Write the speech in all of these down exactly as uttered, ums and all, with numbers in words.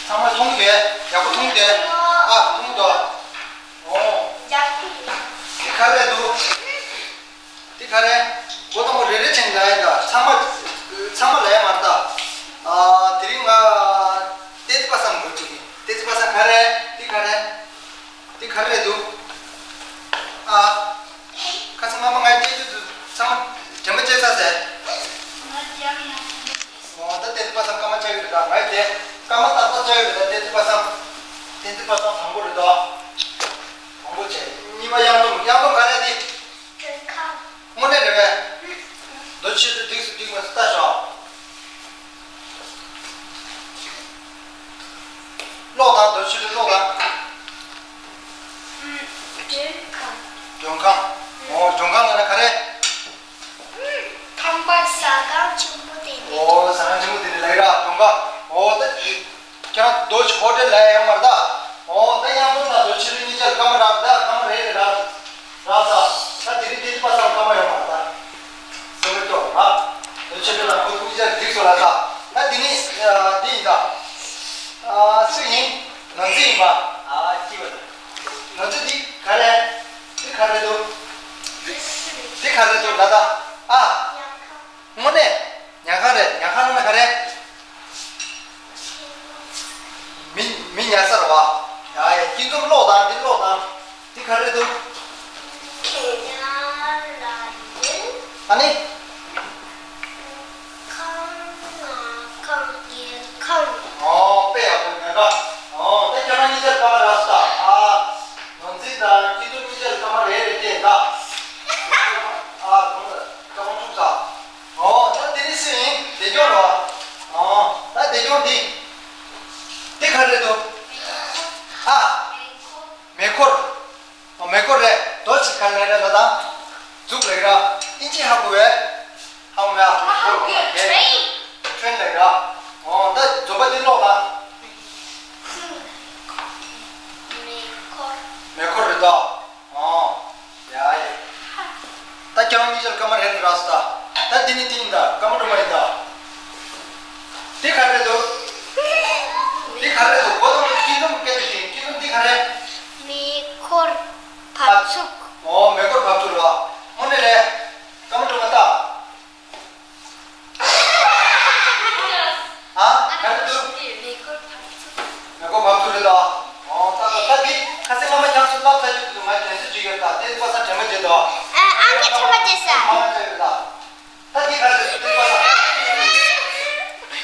ཚང་མ་མཐོང་དེ། ཡག་པོ་མཐོང་དེ། ཨ། མཐོང་དོ། ཨོ། འདི་ག་རེ་འདུག་འདི་ག་རེ། འགོ་དང་པོ་རེ་རེ་བྱས་ནས་ལབ་ཡ་ད། ཚང་མ། ཚང་མ་ལབ་ཡ་མ་རེད་ད། ཨ། དེ་རིང་ང་ཏོག་ཙམ་པ་སངས་འགོ་བཙུགས་ཀྱི། ཏོག་ཙམ་པ་སངས་ག་རེ། འདི་ག་རེ། འདི་ག་རེ་རེད་འདུག་ཨ། ཁ་སང་སྔ་མ་ང་སྐད་ཆ་དུ་ཚང་མ་དྲན་པ་བརྗེད་ཚར་ཟེར། ང་སྐྱབས་ཡང་ཐུབ་པ་བྱེད། ཨོ། ད་ཏོག་ཙམ་པ་སངས་སྐར་མ་ཆགས་ཡོད་རེད་ད། ང་དེ་སྐར་མ་ཏག་ཏག་ཆགས་ཡོད་རེད་ད། ཏོག་ཙམ་པ་སངས། ཏོག་ཙམ་པ་སངས་དང་པོ་རེད་ད། དང་པོ་བྱས། གཉིས་པ་གཡང་འཛོམས། གཡང་འཛོམས་ག་རེ་འདི། དངོས་གནས་རེད་པས། རྡོ་ཆེ་དུ་འགྲིག་སུ་འགྲིག་མ་སུ་ལྟ་ཞོག་ཀློག་དང་། རྡོ་ཆེ་དུ་ཀློག་དང་། མགྲོན་ཁང་། མགྲོན་ཁང་། ཨོ། མགྲོན་ཁང་ལབ་ན་ག་རེ། ཁང་པ། ཟ་ཁང་ཆེན་པོ་དེ་ནི། ཨོ། ཟ་ཁང་ཆེན་པོ་དེ་ནི་ལབ་ར། མགྲོན་ཁང་། ཨོ། ད། ཁྱེད་རང་རྡོ་ཆེ་ཧོ་ཊེལ་ལ་ཡོང་མ་རེད་ད། ཨོ། ད་གཡང་འཛོམས་དང་རྡོ་ཆེ་རི་གཉིས་ཆར་སྐར་མ་རག་ད། སྐར་མ་རེ་རེ་རག་རག་ད། ད་དེ་རིང་ཏོག་ཙམ་པ་སངས་སྐར་མ་ཡོང་མ་རེད་ད། སེམས་པ་སྐྱོ་ར། རྡོ་ཆེ་རི་དང་ཁོ་གཉིས་ཆར་འགྲིག་སོང་ལ་ད། ད་དེ་ནི་འདི་ཡིན་ད། ཨ། སུ་ཡིན། ནོར་འཛིན་ཡིན་པ། ཨ། སྐྱིད་པ་ད། ནོར་འཛིན། འདི་ག་རེ། འདི་ག་རེ་འདུག་འདི་ག་རེ་འདུག་ལ་ད། ཨ། དངོས་གནས། ཉལ་ཁང་རེད། ཉལ་ཁང་ལབ་ན་ག་རེ། མི། མི་ཉལ་ས་རེད་པ། ཡ་ཡ། སྐྱིད་འཛོམས་ཀློག་དང་། འདི་ཀློག་དང་། འདི་ག་རེ་འདུག་ཨ་ནི། ཁང་། ཨོ། དཔེ་ཡག་པོ། ཉལ་ཁང་། ཨོ། ད་ཁྱེད་རང་གཉིས་ཆར་སྐར་མ་རག་སོང་ད། ཨ། ནོར་འཛིན་དང་སྐྱིད་འཛོམས་གཉིས་ཆར་སྐར་མ་རེ་རེ་སྤྲད་ད། ཨ། གང་ལ་སྐར་མ་བཅུ་ཙམ། ཨོ། ད་དེ་ནི་སུ་ཡིན། བདེ་སྐྱོང་རེད་པ། ཨོ། ད་བདེ་སྐྱོང་འདི། འདི་ག་རེ་འདུག་ཨ། མེ་འཁོར། ཨོ། མེ་འཁོར་རེད། རྡོ་ཆེ་ག་ལབ་རེད་ལ་ད། མཛུབ་ལབ་ར། ཨིན་ཇི་ཧ་གོ་བས། ཧ་གོ་མེད་ཨ། ཊེན་ལབ་ར། ཨོ། ད་འཛོམས་པ་འདི་ཀློག་ད། མེ་འཁོར། མེ་འཁོར་རེད་ད། ཨོ། ཡ་ཡ། ད་ཁྱེད་རང་གཉིས་ཆར་སྐར་མ་རེ་རེ་རག་སོང་ད། ད་འདི་ནི་འདི་ཡིན་ད། སྐར་མ་དྲུག་པ་ཡིན་ད། འདི་ག་རེ་འདུག་འདི་ག་རེ་འདུག་འགོ་དང་པོ་སྐྱིད་འཛོམས་སྐད་ཆ་དྲིས། སྐྱིད་འཛོམས། འདི་ག་རེ། མེ་འཁོར་བབས་ཚུགས། ཨོ། མེ་འཁོར་བབས་ཚུགས་རེད་པ། དངོས་གནས་རེད། སྐར་མ་དྲུག་པ་ལྟ། ཨ། ག་རེ་འདུག་མེ་འཁོར་བབས་ཚུགས། མེ་འཁོར་བབས་ཚུགས་རེད་ད། ཨོ། ད་ད་ད་འདི་ཁ་སང་སྔ་མ་ཁྱེད་ཚོ་བསླབས་ཚར་རྒྱུ་འདུག་ང་དྲན་གསོ་བྱེད་ཀྱི་ཡོད་ད། ཏོག་ཙམ་པ་སངས་དྲན་པ་བརྗེད་དོ། ཨ། ཨ་ནི་དྲན་པ་བརྗེད་ས། ཨ། དྲན་པ་བརྗེད་ད། ད་འདི་ག་རེ། ཏོག་ཙམ་པ་སངས།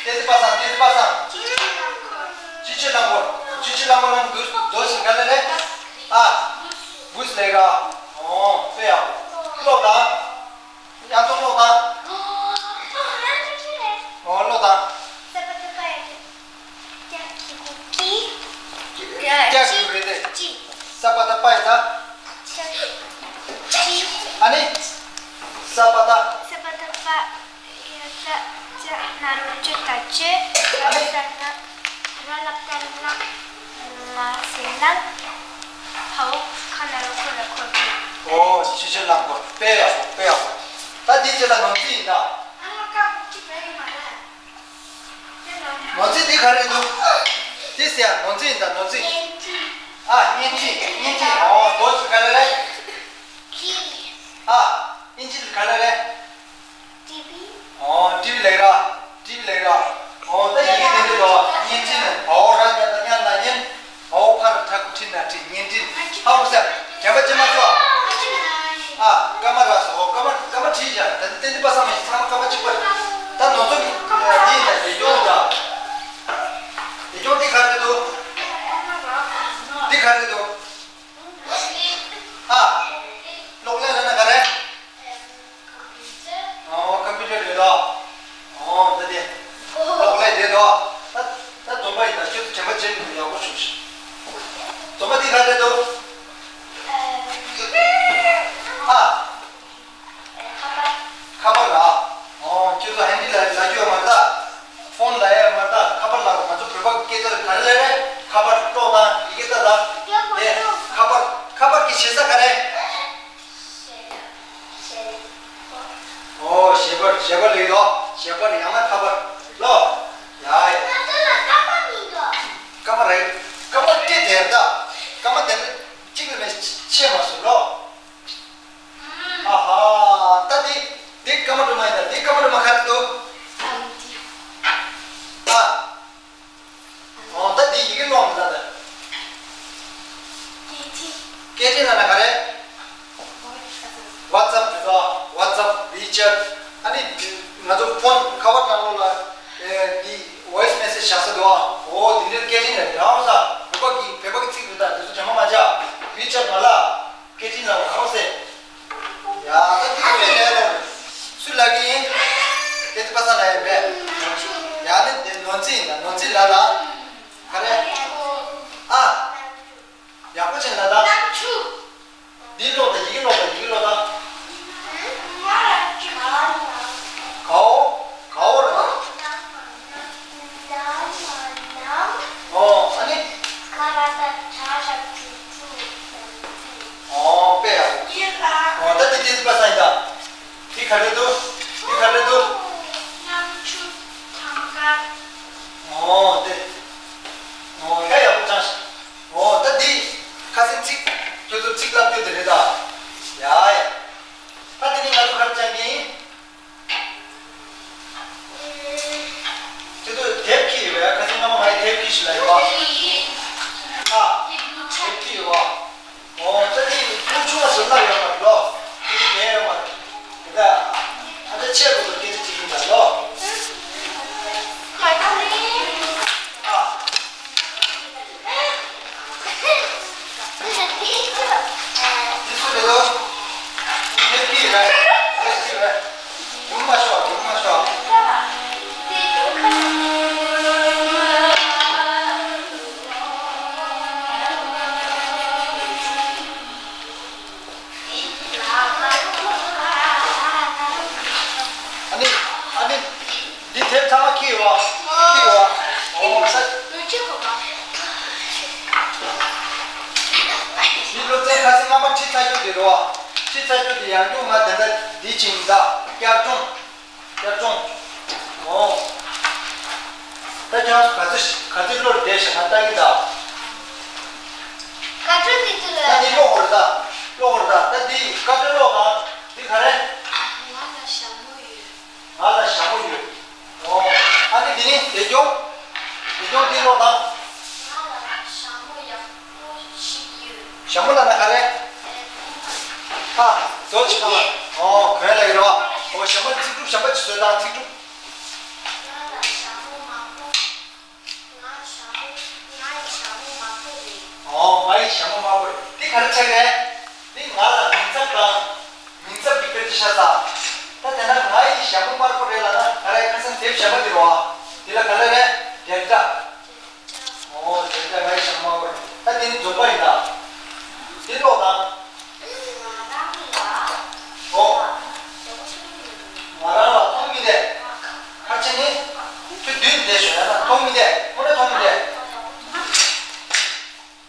ཏོག་ཙམ་པ་སངས། ཏོག་ཙམ་པ་སངས། ཆུ་ཆུ་རླངས་འཁོར། ཆུ་ཆུ་རླངས་འཁོར་ལབ་ན་འདུག་རྡོ་ཆེ་ག་ལབ་རེད། ཨ། བུས་ལབ་ར། ཨོ། དཔེ་ཡག་པོ། ཀློག་དང་། གཡང་འཛོམས་ཀློག་དང་། ཨོ། ཀློག་དང་། ཀྱ་གི་གུ་རེད་དེ། ཀྱ་གི་གུ་རེད་དེ། ཀྱི། ས་པ་ད་པ་ཡ་ད། ཀྱི། ཨ་ནི། ས་པ་ད། ས་པ་ད་པ་ཡ་ད། ཅ་ན་རོ་ཅོ་ད་ཅེ། ཨ་ནི། ད་ན། ར་ལ་ད་ལ། ལ་སེ་ལ། ཧའོ་ཁ་ན་རོ་ཁོ་ར་ཁོ་རེ། ཨོ། ཆུ་ཆུ་རླངས་འཁོར། དཔེ་ཡག་པོ། དཔེ་ཡག་པོ། ད་འདི་རྗེས་ལ་ནོར་འཛིན་ཡིན་ད། ནོར་འཛིན་འདི་ག་རེ་འདུག་འདི་ཟེར་ཡ། ནོར་འཛིན་ཡིན་ད། ནོར་འཛིན། ཨ། བརྙན་འཕྲིན། བརྙན་འཕྲིན། ཨོ། འདོད་ཚུལ་ག་ལ་རེད། ཨ། ཨིན་ཇི་ལ་ག་ལ་རེད། ཏི་བི། ཨོ། ཏི་བི་ལབ་ར། ཏི་བི་ལབ་ར། ཨོ། ད་ཡི་གེ་དེ་འདྲ་དོ། བརྙན་འཕྲིན་ནི་འོ་ར་ཉ་ད་ཉ་ན་ཉན། འོ་ཕ་ར་ཕྲ་གུ་ཕྲི་ན་ཕྲིན། བརྙན་འཕྲིན། ཧ་གོ་སོང་། དྲན་པ་བརྗེད་མ་སོང་། ཨ། སྐར་མ་རག་སོང་། སྐར་མ། སྐར་མ་བྲིས་བཞག་ད་ནི་ཏན་ཏན་པ་སངས་མ་ཤེས། ཚང་མ་སྐར་མ་གཅིག་པ་རེད། ད་ནོར་འཛིན་འདི་ཡིན་ད། བདེ་སྐྱོང་ད། བདེ་སྐྱོང་འདི་ག་རེ་འདུག་འདི་ག་རེ་འདུག་ཨ། གློག་ཀླད་ལབ་ན་ག་རེ། ཨོ། ཀམ་པུ་ཊར་རེད་དོ། ཨོ། འདི་དེ། གློག་ཀླད་རེད་དོ། ད་ད་འཛོམས་པ་ཡིན་ད། ཁྱོད་ཚོ་དྲན་པ་བརྗེད་མི་འདུག་ཡག་པོ་བྱུང་ཤག་འཛོམས་པ་འདི་ག་རེ་འདུག་ཨ། ཁ་པར། ཁ་པར་ར། ཨོ། ཁྱོད་ཚོ་ཧན་ཌི་ལབ་ལབ་རྒྱུ་ཡོད་མ་རེད་ད། ཕོན་ལབ་ཡ་མ་རེད་ད། ཁ་པར་ལབ། ང་ཚོ་བོད་པ་སྐད་ཆ་ག་རེ་ལབ་རེད། ཁ་པར། ཀློག་དང་། ཡི་གེ་ལྟ་དང་། དེ་ཁ་པར། ཁ་པར་གྱི་ཞེ་ས་ག་རེ། ཨོ། ཞལ་པར། ཞལ་པར་ལབ་ཀྱི་འདུག་ཞལ་པར་ཡང་ན་ཁ་པར་ལོ། ཡ་ཡ། ང་ཚོ་ལ་ཁ་པར་མི་འདུག་ཨོ་འདི་འདྲའི་སྐད་འཕྲིན་ལ་རང་ས་བོད་པ་གི་བོད་པ་གི་ཚིག་རེད། ད་དེ་ཚོ་ཇ་མ་མ་ཇ་མི་ཅག་མ་ལ་སྐད་འཕྲིན་ལ་རང་སེ། ཡ་ད་འདི་ཚོ་ལས་ལ་སུ་ལ་གི་ཡིན། སྐད་ཚིག་པ་ས་ལ་ཡོད་པས། ཡ་ནི་དེ་ནོར་འཛིན་ཡིན་ན་ནོར་འཛིན་ལ་ལ་ག་རེ། ཨ། ཡག་པོ་བྱས་ལ་ད། འདི་ཀློག་དང་ཡི་གེ་ཀློག་དང་ཡི་གེ་ཀློག་དང་། གའོ། གའོ་རེད་ད། ཨོ་ཨ་ནི། ཨོ་དཔེ་ཡག་པོ། ཨོ་ད་འདི་ཏི་ཙི་པ་ས་ཡིན་ད། འདི་ག་རེ་འདུག་འདི་ག་རེ་འདུག་ཨོ་དེ། ཨོ་ཧེ་ཡག་པོ་ཅང་ཤག་ཨོ་ད་འདི་ཁ་སང་ཚིག་ཁྱོད་ཚོ་ཚིག་ལབ་རྒྱུ་དེ་རེད་ད། ཡ་ཡ། ད་དེ་ནི་ང་ཚོ་ག་རེ་སྦྱང་གི་ཡིན། ཁྱོད་ཚོ་དེབ་ཁྱེར་ཡོད་པས། ཁ་སང་སྔ་མོ་ང་ཡི་དེབ་ཁྱེར་ཞིག་ལ་ཡོད་པ། ཨ། དེབ་ཁྱེར་ཡོད་པ། ཨོ་ད་དེ་ཕྲུ་གུ་ཆུང་བ་ཟུར་ན་ཡོད་མ་རེད་ལོ། དེ་དེ་ཡོད་མ་རེད། དེ་ད་ཨ་ད་ཆེ་བོ་དང་སྐད་ཆ་བྱེད་ཀྱིན་པ་ལོ། ཨ། འདི་སུ་རེད་དོ། འདི་ཁྱེད་ཀྱི་རེད། ཁྱེད་ཀྱི་རེད། ཡུམ་མ་ཤོག་ཡུམ་མ་ཤོག་ཨ་ནི། ཨ་ནི། འདི་དེབ་ཚང་མ་ཁྱེར་ཡོད་པ། ཁྱེར་ཡོད་པ། ཨོ་ས། འདི་སློབ་ཚན་ཁ་སང་སྔ་མ་ཁྲིད་ཚར་རྒྱུ་དེ་རེད་པ། ཁྲིད་ཚར་རྒྱུ་དེ་ཡང་བསྐྱར་ང་དེ་འདྲ་འདི་བྱིན་ད་བསྐྱར་སྦྱོང་། བསྐྱར་སྦྱོང་། ཨོ། ད་ཁྱེད་རང་ཚོ་ག་ཚོད་ག་ཚོད་བློར་བསྡད་ཤག་ང་ལྟ་གི་ད། བཀའ་དྲིན་དེ་ཚོ་ལ། ད་འདི་ཀློག་དགོས་རེད་ད། ཀློག་དགོས་རེད་ད། ད་འདི་བཀའ་དྲིན་ཀློག་དང་། འདི་ག་རེ། ང་ལ་ཞྭ་མོ་ཡོད། ང་ལ་ཞྭ་མོ་ཡོད། ཨོ། ཨ་ནི་འདི་ནི་དེ་སྐྱོང་། དེ་སྐྱོང་འདི་ཀློག་དང་། ང་ལ་ཞྭ་མོ་ཡག་པོ་ཞིག་ཡོད། ཞྭ་མོ་ལབ་ན་ག་རེ། ཨ། མཛོ་ཆེ་ཁ་མ། ཨོ་གོན་ལ་ཡོད་རོ། ཨོ་ཞྭ་མོ་ཚིག་གྲུབ་ཞྭ་མོ་ཅིག་བཟོས་དང་ཚིག་གྲུབ། ང་ལ་ཞྭ་མོ་མང་པོ། ང་ཞྭ་མོ། ང་ཡི་ཞྭ་མོ་དམར་པོ་རེད། ཨོ་ང་ཡི་ཞྭ་མོ་དམར་པོ་རེད། འདི་ག་རེ་ཆགས་རེད། འདི་ང་ལ་མིང་ཚབ་དང་། མིང་ཚབ་ཀྱི་དཔེར་བརྗོད་ཤ་ཚ། ད་དེ་ན་ང་ཡི་ཞྭ་མོ་དམར་པོ་རེད་ལབ་ན་ག་རེ། ཁ་སང་དེབ་གཞན་པ་འདི་རེད་བ། འདི་ལ་ག་རེ་རེད། དེབ་སྒྲ། ཨོ་དེབ་སྒྲ་ང་ཡི་ཞྭ་མོ་དམར་པོ་རེད། ད་འདི་ནི་འཛོམས་པ་ཡིན་ད། འདི་ཀློག་དང་། ང་རང་ལ། ཨོ། ང་རང་ལ་མཐོང་མི་བདེ། ཁ་ཆེ་ནི། ཁྱོད་མདུན་བསྡད་ཤོག་ཡང་ན་མཐོང་མི་བདེ། ཁོ་ནས་མཐོང་མི་བདེ།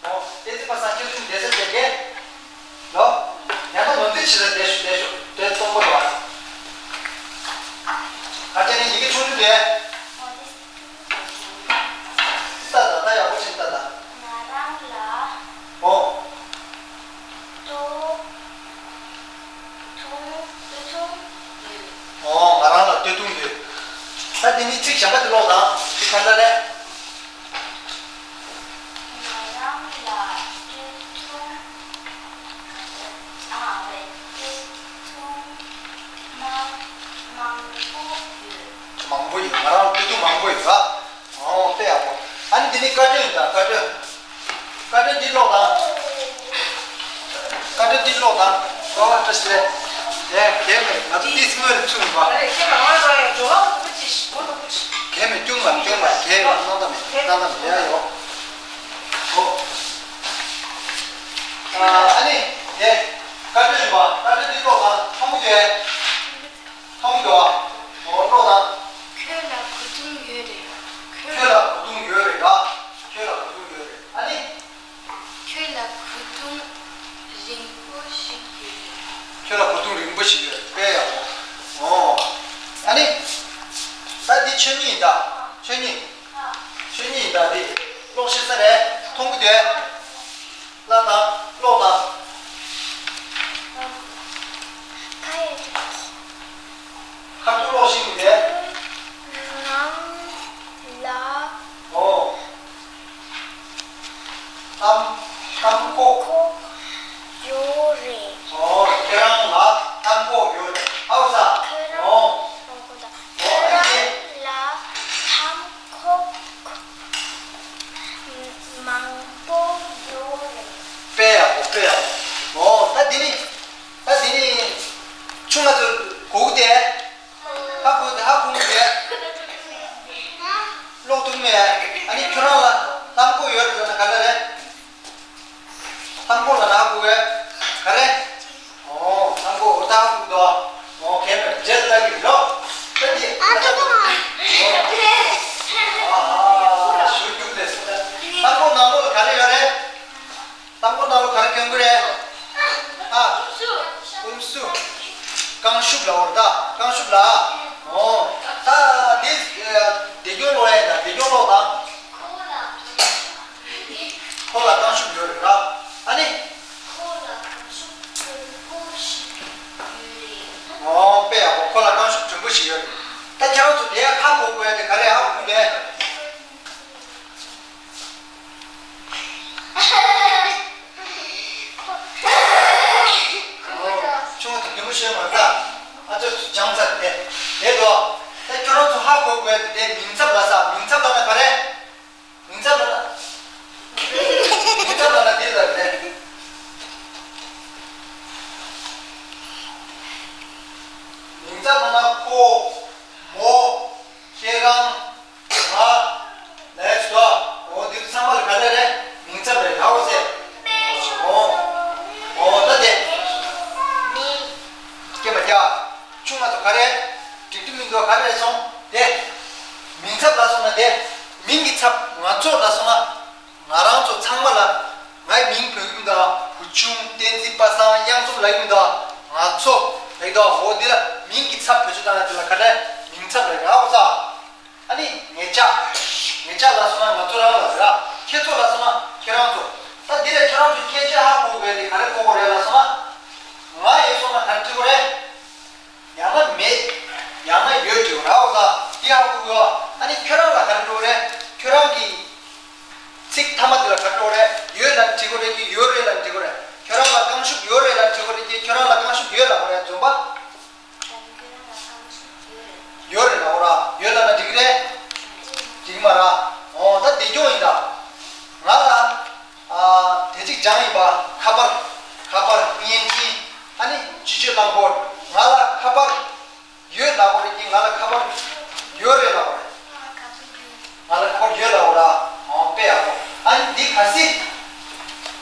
ཨོ། ཏེ་ཙི་པ་སངས་ཁྱོད་ཚོའི་བསྡད་ས་བསྡད་མཁན། ལོ། ཡང་ན་ནོར་འཛིན་ཆེ་ས་བསྡད་ཤོག་བསྡད་ཤོག་དེ་གཏོང་གོ་ར། ཁ་ཆེ་ནི་ཡི་གེ་ཆུང་ཆུང་བསྡད། ལྟ་ད་ལྟ་ཡག་པོ་ཞིག་ལྟ་ད། ང་རང་ལ། ཨོ། སྟོད་ཐུང་། སྟོད་ཐུང་ཡོད། ཨོ་ང་རང་ལ་སྟོད་ཐུང་ཡོད། ད་འདི་ནི་ཚིག་གཞན་པ་དེ་ཀློག་དང་། ཚིག་ག་འདྲ་རེད། ང་རང་ལ་སྟོད་ཐུང་། ཨ་ཝེ་སྟོད་ཐུང་མ་མང་པོ་ཡོད། མང་པོ་ཡོད། ང་རང་ལ་སྟོད་ཐུང་མང་པོ་ཡོད་ཨ། ཨོ་དཔེ་ཡག་པོ། ཨ་ནི་འདི་ནི་བཀའ་དྲིན་ཡིན་ད་བཀའ་དྲིན། བཀའ་དྲིན་འདི་ཀློག་དང་། བཀའ་དྲིན་འདི་ཀློག་དང་། ཀློག་ལ་བཀྲ་ཤིས་བདེ་ལེགས། གལ་མེད་ང་ཚོ་འདི་སྔོན་ལ་ཚུད་མི་པ། རེད་ཁྱེད་མ་ང་རང་ཡང་འགྲོ་བ་མང་པོ་ཅིག་མོ་མང་པོ་ཅིག་གལ་མེད་སྐྱུང་མ་སྐྱུང་མ་གལ་མེད་སྣང་དག་མེད་སྣང་དག་མེད་ཡ་ཡོ། ཨོ། ཨ་ནི་དེ་བཀའ་དྲིན་ཡིན་པ་བཀའ་དྲིན་འདི་ཀློག་དང་མཐོང་གི་འདུག་མཐོང་གི་འདུག་ཨོ་ཀློག་དང་། ཁྱོད་ལ་གོས་ཐུང་ཡོད་རེད། ཁྱོད་ལ་གོས་ཐུང་ཡོད་རེད་ད། ཁྱོད་ལ་གོས་ཐུང་ཡོད་རེད། ཨ་ནི། ཁྱོད་ལ་གོས་ཐུང་རིང་པོ་ཞིག་ཡོད་རེད། ཁྱོད་ལ་གོས་ཐུང་རིང་པོ་ཞིག་ཡོད་རེད། དཔེ་ཡག་པོ། ཨོ། ཨ་ནི། ད་འདི་ཆོས་ཉིད་ཡིན་ད། ཆོས་ཉིད། ཆོས་ཉིད་ཡིན་ད་འདི། ཀློག་ཤེས་ས་རེད། མཐོང་གི་འདུག་ལ་དང་ཀློག་དང་། ཁ་ཐུག་ཀློག་ཤེས་མི་འདུག་ང་ལ། ཨོ། ལྷམ། ལྷམ་ཁོག་ཁོག་ཡོད་རེད། ཨོ། ཁྱེད་རང་ལ་ལྷམ་ཁོག་ཡོད་རེད། ཧའོ་ས། ཁྱེད་རང་། ཨོ། ཨོ་ཁོ་ད། ཨོ་ཁྱེད་རང་ལ་ལྷམ་ཁོག་ཨ་ནི་ཁྱོད་རང་ལ་ལྷམ་གོག་ཡོད་རེད་ཟེར་ན་ག་འདྲ་རེད། ལྷམ་གོག་ལ་ན་གོ་བས་ག་རེ། ཨོ་ལྷམ་གོག་འོ་ད་གོ་འདུག་ཨོ་གལ་མེད་རྗེས་ལ་གི་འགྲོ། ད་འདི་ཨ་ད་གོ་ཨ་ཞུ་རྒྱུ་རེད། ལྷམ་གོག་ནང་ལོགས་ལ་ག་རེ་ཡོད་རེད། ལྷམ་གོག་ནང་ལོགས་ག་རེ་གྱོན་གི་རེད། ཨ། ཨུམ་སུ། རྐང་ཤུབས་ལ་འོར་ད། རྐང་ཤུབས་ལ། ཨོ། ད་འདི། བདེ་སྐྱོང་ལོག་ཡ་ཡིན་ད། བདེ་སྐྱོང་ལོག་དང་། ཁོ་ལ་རྐང་ཤུབས་ཡོད་རེད་ར། ཨ་ནི། ཨོ་དཔེ་ཡག་པོ། ཁོ་ལ་རྐང་ཤུབས་དྲོན་པོ་ཞིག་ཡོད་རེད། ད་ཁྱེད་རང་ཚོ་དེ་ཧ་གོ་དགོས་ཡ་དེ་ག་རེ་ཧ་གོ་དགོས་ལེ། ཆུང་ངུ་དང་རྒན་མོ་ཤོད་མ་ད། ཨ་ཅོ་སྦྱང་ཚར་དེ། དེ་དོ། ད་ཁྱོད་རང་ཚོ་ཧ་གོ་དགོས་དེ་མིང་ཚབ་ལ་ས། མིང་ཚབ་ལ་ན་ག་རེ། མིང་ཚབ་ལ་ན། མིང་ཚབ་ལ་ན་དེ་ལ་རེད། མིང་ཚབ་ལ་ན་ཁོ། མོ། ཁྱེད་རང་། ང་། ལས་སོ། འོ་འདི་ཚང་མ་ལ་ག་རེ་རེད། མིང་ཚབ་རེད་ཧ་གོ་སེ། འོ། འོ་ད་དེ། སྐྱེ་མ་རྒྱ། ཆུང་མ་ཚོ་ག་རེ། འགྲིག་འགྲིག་མིན་འདུག་ག་རེ་རེད་སོང་དེ། མིང་ཚབ་ལ་སོང་ན་དེ། མིང་གི་ཚབ་ང་ཚོ་ལ་སོང་ན། ང་རང་ཚོ་ཚང་མ་ལ། ངའི་མིང་བོས་ཀྱི་མི་འདུག་བུ་ཆུང་བསྟན་འཛིན་པ་སངས་གཡང་འཛོམས་ལབ་ཀྱི་མི་འདུག་ང་ཚོ་ལབ་ཀྱི་འདུག་འོ་འདི་ལ་མིང་གི་ཚབ་བེད་སྤྱོད་བཏང་ན་དེ་ལ་ག་འདྲ་མིང་ཚབ་ལབ་ཀྱི་ཧ་གོ་ས། ཨ་ནི་ངེད་ཅག་ངེད་ཅག་ལ་སོང་ན་ང་ཚོ་རང་ལ་ཟེར་ར། ཁྱེད་ཚོ་ལ་སོང་ན་ཁྱེད་རང་ཚོ། ད་འདི་ལས་ཁྱེད་རང་ཚོ་ཁྱད་ཆོས་ཧ་གོ་དགོས་དེ་ག་རེ་གོ་དགོས་རེད་ལབ་སོང་ན། ང་ཡོད་སོང་ན་ག་རེ་འབྲི་དགོས་རེད། ཡང་ན་མེད། ཡང་ན་ཡོད་འབྲི་དགོས་རེད་ཨོ་ས། འདི་ཧ་གོ་དགོས། ཨ་ནི་ཁྱོད་རང་ལ་ག་རེ་འབྲི་དགོས་རེད། ཁྱོད་རང་གི་ཚིག་མཐའ་མ་དེ་ལ་ག་རེ་འབྲི་དགོས་རེད། ཡོད་ལབ་འབྲི་དགོས་རེད་ཀྱི་ཡོད་རེད་ལབ་འབྲི་དགོས་རེད། ཁྱོད་རང་ལ་རྐང་ཤུབས་ཡོད་རེད་ལབ་འབྲི་དགོས་རེད་ཀྱི་ཁྱོད་རང་ལ་རྐང་ཤུབས་ཡོད་ལབ་དགོས་རེད། འཛོམས་པ། ཡོད་རེད་ལབ་ར། ཡོད་ལབ་ན་འགྲིག་གི་རེད། འགྲིག་གི་མ་རེད། འོ་ད་བདེ་སྐྱོང་ཡིན་ད། ང་ལ། ཨ། དེ་གཅིག་སྦྱངས་ཡིན་པ། ཁ་པར། ཁ་པར་བརྙན་འཕྲིན། ཨ་ནི་སྤྱི་སྤྱོད་རླངས་འཁོར། ང་ལ་ཁ་པར་ཡོད་ལབ་པ་རེད་ཀྱི་ང་ལ་ཁ་པར་ཡོད་རེད་ལབ་པ་རེད། ང་ལ་ཁ་པར་ཡོད་ལབ་པ་ར། འོ་དཔེ་ཡག་པོ། ཨ་ནི་འདི་གལ་སྲིད།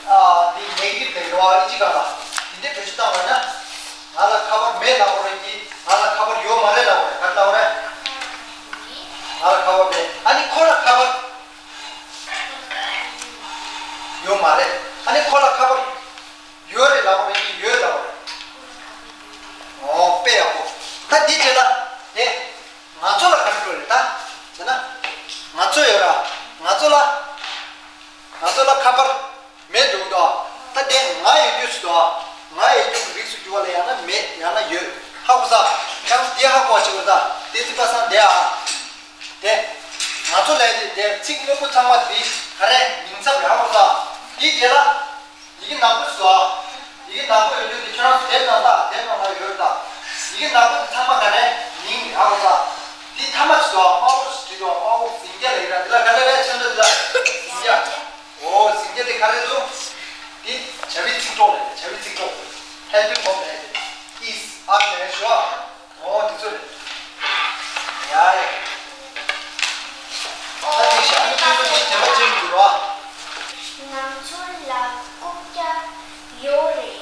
ཨ། འདི་ནེ་གེ་ཊིབ་ལབ་ཡོད་ཨིན་ཇི་སྒང་ལ། འདི་འདྲ་བེད་སྤྱོད་བཏང་བ་ན། ང་ལ་ཁ་པར་མེད་ལབ་པ་རེད་ཀྱི་ང་ལ་ཁ་པར་ཡོད་མ་རེད་ལབ་པ་རེད། ག་རེ་ལབ་པ་རེད། ང་ལ་ཁ་པར་མེད། ཨ་ནི་ཁོ་ལ་ཁ་པར་ཡོད་མ་རེད། ཨ་ནི་ཁོ་ལ་ཁ་པར་ཡོད་རེད་ལབ་པ་རེད་ཀྱི་ཡོད་ལབ་པ་རེད། འོ་དཔེ་ཡག་པོ། ད་འདི་བྱས་ན་དེ་ང་ཚོ་ལ་ག་རེ་འགྲོ་རེད་ད། བྱས་ན་ང་ཚོ་ཡོད་ར། ང་ཚོ་ལ། ང་ཚོ་ལ་ཁ་པར་མེད་འགྲོ་གི་འདུག་ད་དེ་ང་ཡོད་རྒྱུ་ཞིག་འདུག་ང་ཡོད་རྒྱུ་གི་རིགས་སུ་གྱུར་པ་ལ་ཡང་ན་མེད་ཡང་ན་ཡོད། ཧ་གོ་ས། ཁྱེད་རང་ཚོ་དེ་ཧ་གོ་བ་བྱེད་དགོས་ད། བསྟན་འཛིན་པ་སངས་དེ་ཨ། དེ། ང་ཚོ་ལས་དེ་དེ་ཚིག་སྔོན་པོ་ཚང་མ་དེ་ག་རེ་མིང་ཚབ་རེད་ཧ་གོ་ས། དེའི་རྗེས་ལ། ཡི་གེ་ནག་པོ་བཟོ། ཡི་གེ་ནག་པོ་ཡོད་དུས་དེ་ཁྱོད་རང་ཚོ་དེབ་ནང་ལྟ། དེབ་ནང་ལ་ཡོད་ད། ཡི་གེ་ནག་པོ་དེ་ཚང་མ་ག་རེ་མིང་རེད་ཧ་གོ་ས། དེ་མཐའ་མ་ཅིག་བཟོ། དམར་པོ་ཞིག་བྲིས་འདུག་དམར་པོ་ཟིང་སྐྱ་ལ་ཡི་ར་དེ་ལ་ག་རེ་རེད་ཆེན་པོ་དེ་ལ་ཟིང་སྐྱ། འོ་ཟིང་སྐྱ་དེ་ག་རེ་འདུག་དེ་བྱ་བའི་ཚིག་གྲོགས་རེད། བྱ་བའི་ཚིག་གྲོགས། ཧེལ་པིང་བར་བྷི་རེད། ཨིས། ཨར་ལས་ཞུ་བ། འོ་འདི་ཚོ་རེད། ཡ་ཡ། ད་དེ་ཞག་ནི་ཁྱོད་ཚོ་འདི་དྲན་པ་བརྗེད་མི་འགྱུར་བ། ང་ཚོ་ལ་རྐུབ་བཀྱག་ཡོད་རེད།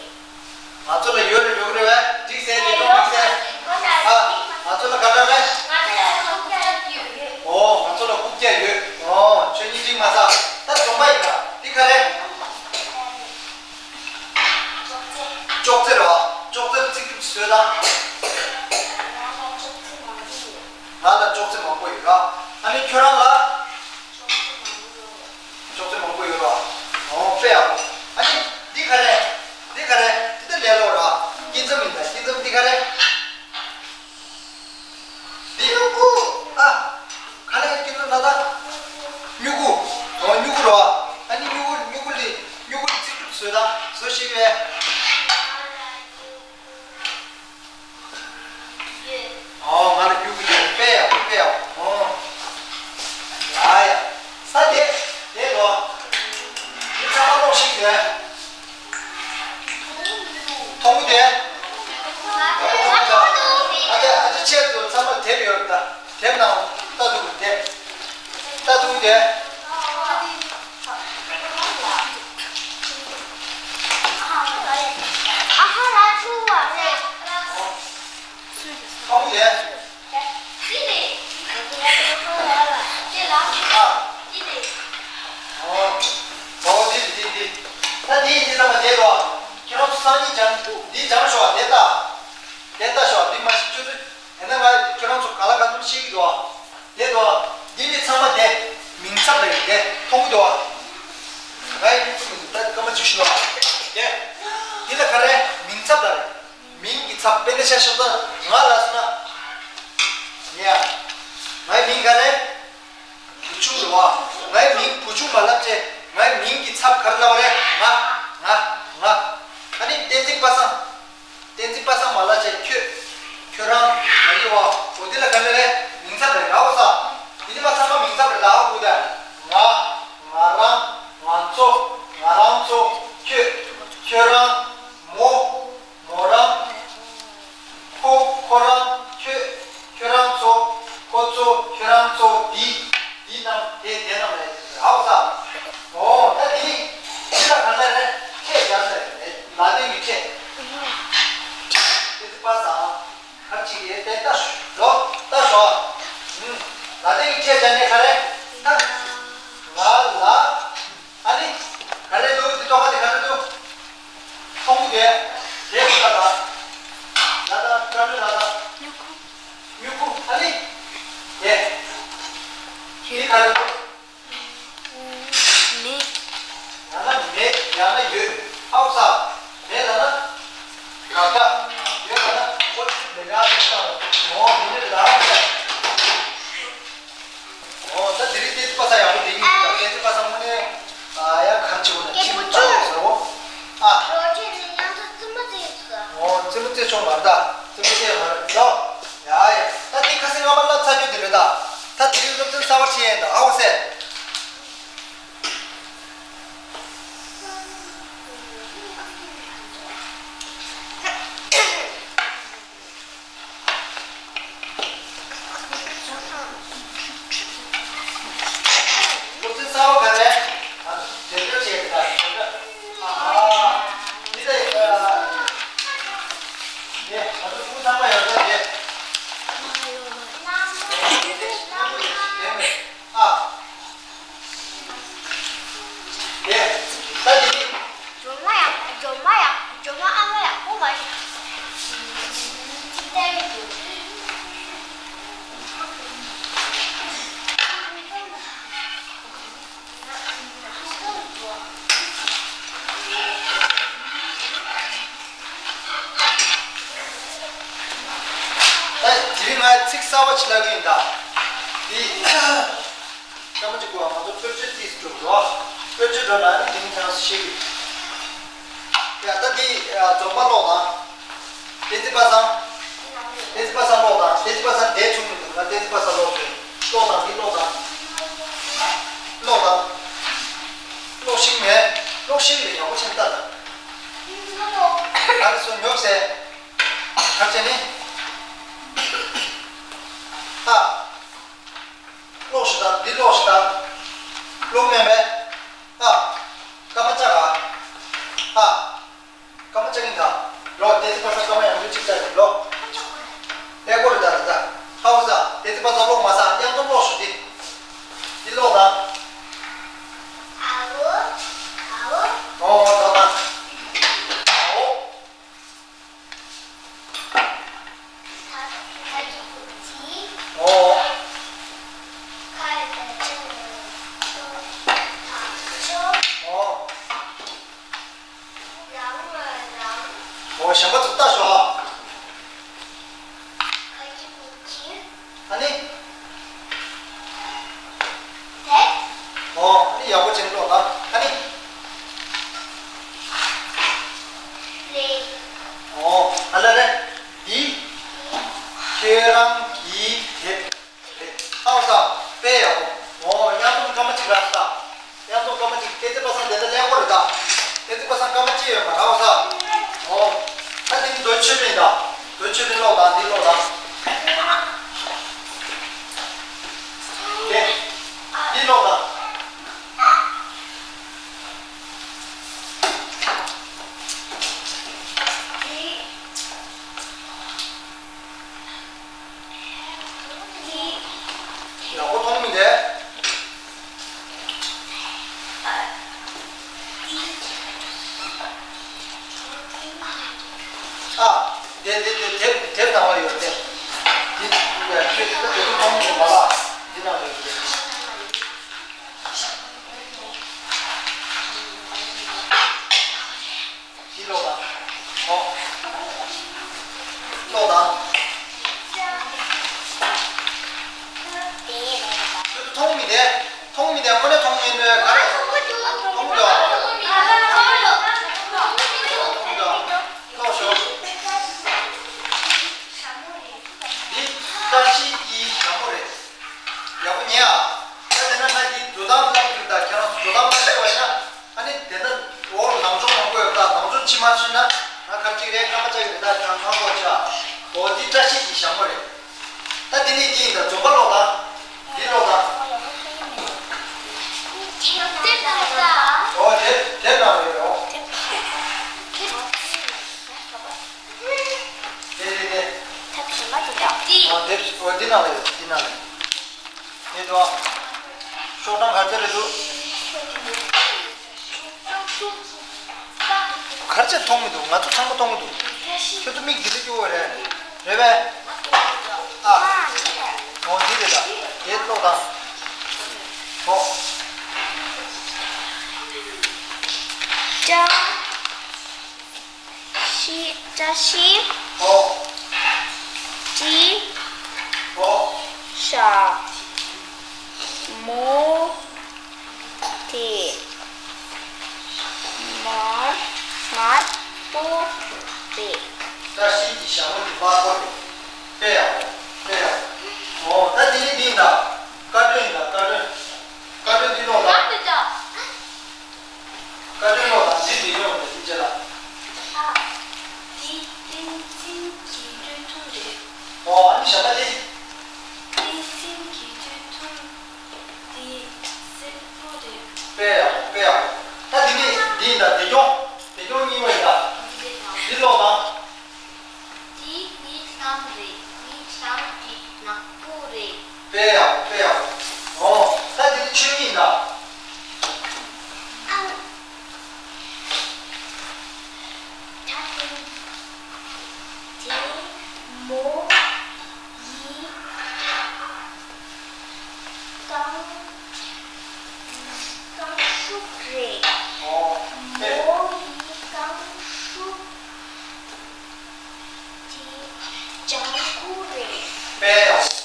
ང་ཚོ་ལ་ཡོད་རེད་ཡོད་རེད་བས། འགྲིག་སེ་དེ་ཚོ་འགྲིག་སེ། ཨ། ང་ཚོ་ལ་ག་འདྲ་རེད། ང་ཚོ་ལ་རྐུབ་བཀྱག་ཡོད་རེད། འོ་ང་ཚོ་ལ་རྐུབ་བཀྱག་ཡོད། འོ་ཁྱོད་གཉིས་འགྲིག་མ་ས། ད་འཛོམས་པ་ཡིན་ད། འདི་ག་རེད། ཅོག་ཙེ་རེད་བ། ཅོག་ཙེ་ལ་ཚིག་གྲུབ་ཅིག་བཟོས་དང་། ང་ལ་ཅོག་ཙེ་མང་པོ་ཡོད་ར། ཨ་ནི་ཁྱོད་རང་ལ་ཅོག་ཙེ་མང་པོ་ཡོད་ར། འོ་དཔེ་ཡག་པོ། ཨ་ནི་འདི་ག་རེད། འདི་ག་རེད། འདི་ད་ལས་སླ་པོ་ར། སྐྱིད་འཛོམས་ཡིན་ད། སྐྱིད་འཛོམས་འདི་ག་རེད། འདི། ཨ། ག་ལས་སྐྱིད་འཛོམས་ལ་ད། སྨྱུ་གུ། འོ་སྨྱུ་གུ་རོ། ཨ་ནི་སྨྱུ་གུ་སྨྱུ་གུ་ལི་སྨྱུ་གུ་ལི་ཚིག་གྲུབ་བཟོས་དང་བཟོ་ཤེས་ཀྱི་རེད། འོ་ང་ལ་སྨྱུ་གུ་དེ་དཔེ་ཡག་པོ་དཔེ་ཡག་པོ། འོ། ཡ་ཡ། ས་དེ་དེ་རོ། འདི་ཚང་མ་ཀློག་ཤེས་ཀྱི་རེད། མཐོང་གི་དེ། ཨ་ཅེ་ཨ་ཅེ་ཁྱེད་ཚོ་ཚང་མ་དེབ་ཡོད་རེད་ད། དེབ་ནང་ལྟ་ཐུབ་ཀྱི་དེབ། ལྟ་ཐུབ་ཀྱི་དེ། མཐོང་གི་འདུག་ཨ། ང་ཡི་མིག་ཆུ་མི་འདུག་ད་སྐར་མ་གཅིག་ཤུ་ལ། དེ། འདི་ལ་ག་རེ་མིང་ཚབ་ལ་རེད། མིང་གི་ཚབ་དཔེར་ན་ཆ་བཞག་ན་ང་ལ་སོང་ན། ཡ། ངའི་མིང་ག་རེ། བུ་ཆུང་རེད་བ། ངའི་མིང་བུ་ཆུང་མ་ལབ་ཅེ། ངའི་མིང་གི་ཚབ་ག་རེ་ལབ་པ་རེད། ང་། ང་། ང་། ཨ་ནི་བསྟན་འཛིན་པ་སངས། བསྟན་འཛིན་པ་སངས་མ་ལབ་ཅེ་ཁྱོད། ཁྱོད་རང་། ང་ཡི་བ། འོ་དེ་ལ་ག་ལེ་རེད། མིང་ཚབ་རེད་ར་བ་ས། དེ་ནི་མ་ཚང་མ་མིང་ཚབ་རེད་ལ་ཨ་ཁུ་ད། ང་། ང་རང་། ང་ཚོ། ང་རང་ཚོ། ཁྱོད། ཁྱོད་རང་། མོ། མོ་རང་། ཁོ། ཁོ་རང་། ཁྱོད། ཁྱོད་རང་ཚོ། ཁོ་ཚོ། ཁྱོད་རང་ཚོ། འདི། འདི་རྣམས། དེ། དེ་རྣམས་རེད། ཧའོ་ས། འོ་ད་འདི། འདི་ལ་ག་ལེ་རེད། ཁྱེད་ཀྱང་རེད། ལ་ཏིང་གི་ཁྱེད། དེ་ཚོ་པ་སངས། ག་ཅིག་ཡེ་དེ་ལྟ་ཞོག་ལྟ་ཞོག་ལ་ཏིང་གི་ཁྱེད་ཀྱང་ནི་ག་རེ། ད། ང་ལ། ཨ་ནི། ག་རེ་འདུག་འདི་ཐོག་ཁ་དེ་ག་རེ་འདུག་ཁོང་གི་དེ། དེ་ཁ་ལ། ལ་ད་ཀ་རེ་ལ་ད། མྱུ་གུ། ཨ་ནི། དེ། དེ་ག་རེ་འདུག་མེ། ཡང་ན་མེད། ཡང་ན་ཡོད། ཧའོ་ས། མེད་ལ་ན། ག་ཀ་ཡོད་ལ་ན། ཨོ་ཅི་མེད་ཡ་ཅི་ས། འོ་འདི་ནི་ལ་ཧའོ་ས། འོ་ད་དེ་རིང་བསྟན་འཛིན་པ་སངས་ཡག་པོ་བསྡད་ཀྱི་འདུག་ད་བསྟན་འཛིན་པ་སངས་དངོས་གནས། ཨ་ཡ་གར་ཆེ་བོ་ནས་ཅི་མི་བཏང་ཟེར་བོ། ཨ། རོ་ཆེ་ནས་ཡང་ཚ་རྩིབ་མ་རྩེ་ཡོད་ས། འོ་རྩིབ་མ་རྩེ་ཆོག་མ་རེད་ད། རྩིབ་མ་རྩེ་མ་རེད་ལོ། ཡ་ཡ་ད་དེ་ཁ་སང་སྔ་མ་བསླབ་ཚར་རྒྱུ་དེ་རེད་ད། ད་དེ་རིང་སློབ་ཚན་གསར་བ་ཁྲིད་ཡས་ད་ཨའོ་སེ། སློབ་ཚན་གསར་བ་ག་རེ། ང་ཚོ་འགྲེམས་སྤེལ་བྱས་ཡོད་ད། ཨ་ཧ། འདི་ལྟ་ཡིན་ད། ངས་ང་ཚོ་ཕྲུ་གུ་ཚང་མ་ཡོད་ད་རེད། ཨ། དེ། ད་དེ། སྒྲོལ་མ་ཡག་སྒྲོལ་མ་ཡག་སྒྲོལ་མ་ཨ་མ་ཡག་པོ་མ་རེད། ཅིག་ལྟ་ཡོད་དུས། ད་དེ་རིང་ང་ཚིག་གསར་བ་ཅིག་ལབ་ཀྱི་ཡིན་ད། འདི། སྐར་མ་གཅིག་གོ་བ་ང་ཚོ་དཔེར་བརྗོད་ཏིས་འགྲོ་འགྲོ། དཔེར་བརྗོད་འགྲོ་ན་ནི་དེ་ནི་ཐང་ཤེས་ཀྱི། ཡ་ད་འདི་འཛོམས་པ་ཀློག་དང་། བསྟན་འཛིན་པ་སངས། བསྟན་འཛིན་པ་སངས་ཀློག་དང་། བསྟན་འཛིན་པ་སངས་འདས་བྱུང་མི་འདུག་ང་བསྟན་འཛིན་པ་སངས་ཀློག་བྱོས། ཀློག་དང་འདི་ཀློག་དང་། ཀློག་དང་། ཀློག་ཤེས་མེད། ཀློག་ཤེས་ཡོད་ཡག་པོ་བྱས་ནས་ལྟ་དང་། ད་རེས་སོ་ཉོབ་ཟེར། གར་བྱས་ནི། ཨ། ཀློག་ཤིག་དང་འདི་ཀློག་ཤིག་དང་། ཀློག་མེད་པས། ཨ། སྐར་མ་བཅག་ག་ཨ། སྐར་མ་བཅག་གིན་དང་། ལོ་བསྟན་འཛིན་པ་སངས་སྐར་མ་ཡང་འདུག་གཅིག་བཅག་གིན་ལོ། ཀླད་ཀོར་རེད་ད་རེད་ད། ཧ་གོ་ས། བསྟན་འཛིན་པ་སངས་ཀློག་མ་ས་དབྱངས་སྒྲོམ་ཀློག་ཤོག་འདི། འདི་ཀློག་དང་། ཨ་འོ། ཨ་འོ། ཨོ་ལོ་དང་། ཨ་འོ། ཨོ། ཨོ། ཨོ་གཞན་པ་ཚོ་ལྟ་ཤོག་ཨ། ཨ་ནི། དེ། ཨོ། ཨ་ནི་ཡག་པོ་བྱས་ཀློག་དང་། ཨ་ནི། ལེ། ཨོ། ཨ་ལ་རེ། འདི། ཁྱེད་རང་གི་དེབ་རེད། ཨའོ་ས། དཔེ་ཡག་པོ། ཨོ། དབྱངས་སྒྲོམ་སྐར་མ་གཅིག་རག་ས། དབྱངས་སྒྲོམ་སྐར་མ་གཅིག་བསྟན་འཛིན་པ་སངས་དེ་འདྲ་ཀླད་ཀོར་རེད་ད། བསྟན་འཛིན་པ་སངས་སྐར་མ་གཅིག་ཡོད་མ་རག་ས། ཨོ། ད་འདི་མདོ་ཆོས་དཔེ་ཡིན་ད། མདོ་ཆོས་དཔེ་ཀློག་དང་འདི་ཀློག་དང་། དེ། འདི་ཀློག་དང་། ཡག་པོ་མཐོང་མི་འདུག་ཨ། དེ་དེ་དེ་དེབ་དེབ་ནང་ལ་ཡོད་དེ། འདི་ཡ་ཁྱོད་ཁྱོད་དེ་ཚོ་མཐོང་མི་འདུག་མ་ལ། འདི་ནང་ལ་ཡོད་དེ། འོ་འདི་བཀྲ་ཤིས་ཀྱི་ཞྭ་མོ་རེད། ད་འདི་ནི་འདི་ཡིན་ད། འཛོམས་པ་ཀློག་དང་། འདི་ཀློག་དང་། འོ་དེབ་དེབ་ནང་ལ་ཡོད་རེད། འོ། དེ་དེ་དེ། འོ་དེབ་འོ་འདི་ནང་ལ་ཡོད། འདི་ནང་ལ་ཡོད། དེ་དུ་ཨ། ཤོག་གྲངས་ག་ཚོད་རེད་འདུག་གར་ཆ་མཐོང་མི་འདུག་ང་ཚོ་ཚང་མ་མཐོང་གི་འདུག་ཁྱོད་ཚོ་མིག་འདི་ལ་སྐྱོ་བ་རེད། རེད་པས། ཨ། འོ་འདི་རེད་ད། དེ་ཀློག་དང་། འོ། བཀྲ་ཤིས་བཀྲ་ཤིས། འོ། བཀྲ་འོ། ཤ། མོ། དེ་དམར་དམར་པོ་རེད། བཀྲ་ཤིས་ཀྱི་ཞྭ་མོ་འདི་དམར་པོ་རེད། དཔེ་ཡག་པོ། དཔེ་ཡག་པོ། འོ་ད་འདི་ནི་འདི་ཡིན་ད། བཀའ་དྲིན་ཡིན་ད། བཀའ་དྲིན། བཀའ་དྲིན་འདི་ཀློག་ད། བཀའ་དྲིན་ཀློག་ད། འདི་འདི་ཀློག་ད། འདི་བྱས་ལ། ཨ། འདི་བསྟན་འཛིན་གྱི་སྟོད་ཐུང་རེད། འོ་ཨ་ནི་ཞྭ་མོ་འདི། བསྟན་འཛིན་གྱི་སྟོད་ཐུང་། འདི་སེར་པོ་རེད། དཔེ་ཡག་པོ། དཔེ་ཡག་པོ། ད་འདི་ནི་འདི་ཡིན་ད། བདེ་སྐྱོང་། བདེ་སྐྱོང་རྙིང་བ་ཡིན་ད། འདི་ཀློག་དང་། འདི་ནི་ལྷམ་རེད། འདི་ལྷམ་གྱི་ནག་པོ་རེད། དཔེ་ཡག་པོ། དཔེ་ཡག་པོ། འོ། ད་འདི་ནི་ཆོས་ཉིད་ཡིན་ད། ད་དེ་དེ་མོ་ཡི་རྐང་རྐང་ཤུབས་རེད། འོ། དཔེ། མོ་ཡི་རྐང་ཤུབས་དེ་ལྗང་ཁུ་རེད། དཔེ་ཡག་པོ།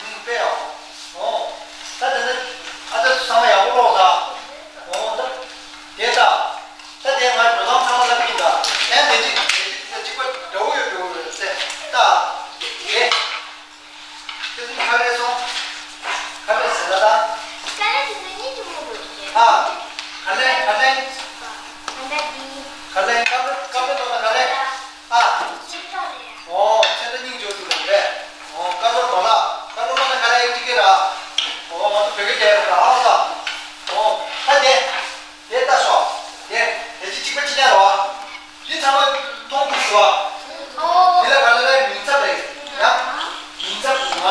ཨུམ། དཔེ་ཡག་པོ། འོ། ད་དེ་ནས་ཨ་ཅག་ཚང་མ་ཡག་པོ་ཀློག་ད། འོ་ད། དེ་ད། ད་དེ་ང་འགྲོ་སྟངས་ཚང་མ་ལབ་ཀྱིན་ད། ཡང་དེ་གཅིག་དེ་གཅིག་དེ་གཅིག་པ་འདྲ་བོ་ཡོད་འགྲོ་གི་རེད་ཟེར། ད། དེ། དེ་ཚོ་ག་རེ་སོང་། ག་རེ་ཟེར་ལ་ད། ག་རེ་དེ་ཚོ་གཉིས་ཀྱི་མོ་འགྲོ་གི་རེད། ཨ། ག་ལེ་ག་ལེ། ག་ལེ་དེ། ག་ལེ་ཀ་ཀ་མེ་ནོ་ན་ག་རེ། ཨ། ཚེ་ཏོ་རེད། ཨོ། ཚེ་ཏོ་སྙིང་རྗེ་པོ་འདུག་ལབ་རེད། ཨོ། ཀ་ལོ་ནོ་ལ། ཀ་ལོ་ནོ་ན་ག་རེ་ཡིན་ཅི་གེ་ར། ཨོ། ང་ཚོ་བོད་སྐད་རྒྱག་ཡ་ར་ཨའོ་ས། ཨོ། ད་དེ། དེ་ལྟ་ཤོག་དེ། དེ་ཅི་གཅིག་པ་ཅི་ཉག་ར་བ། འདི་ཚང་མ་མཐོང་ཐུབ་སོང་ཨ། འདི་ལ་ག་ལ་ལ་མིང་ཚབ་རེད། ཡ། མིང་ཚབ། ང་།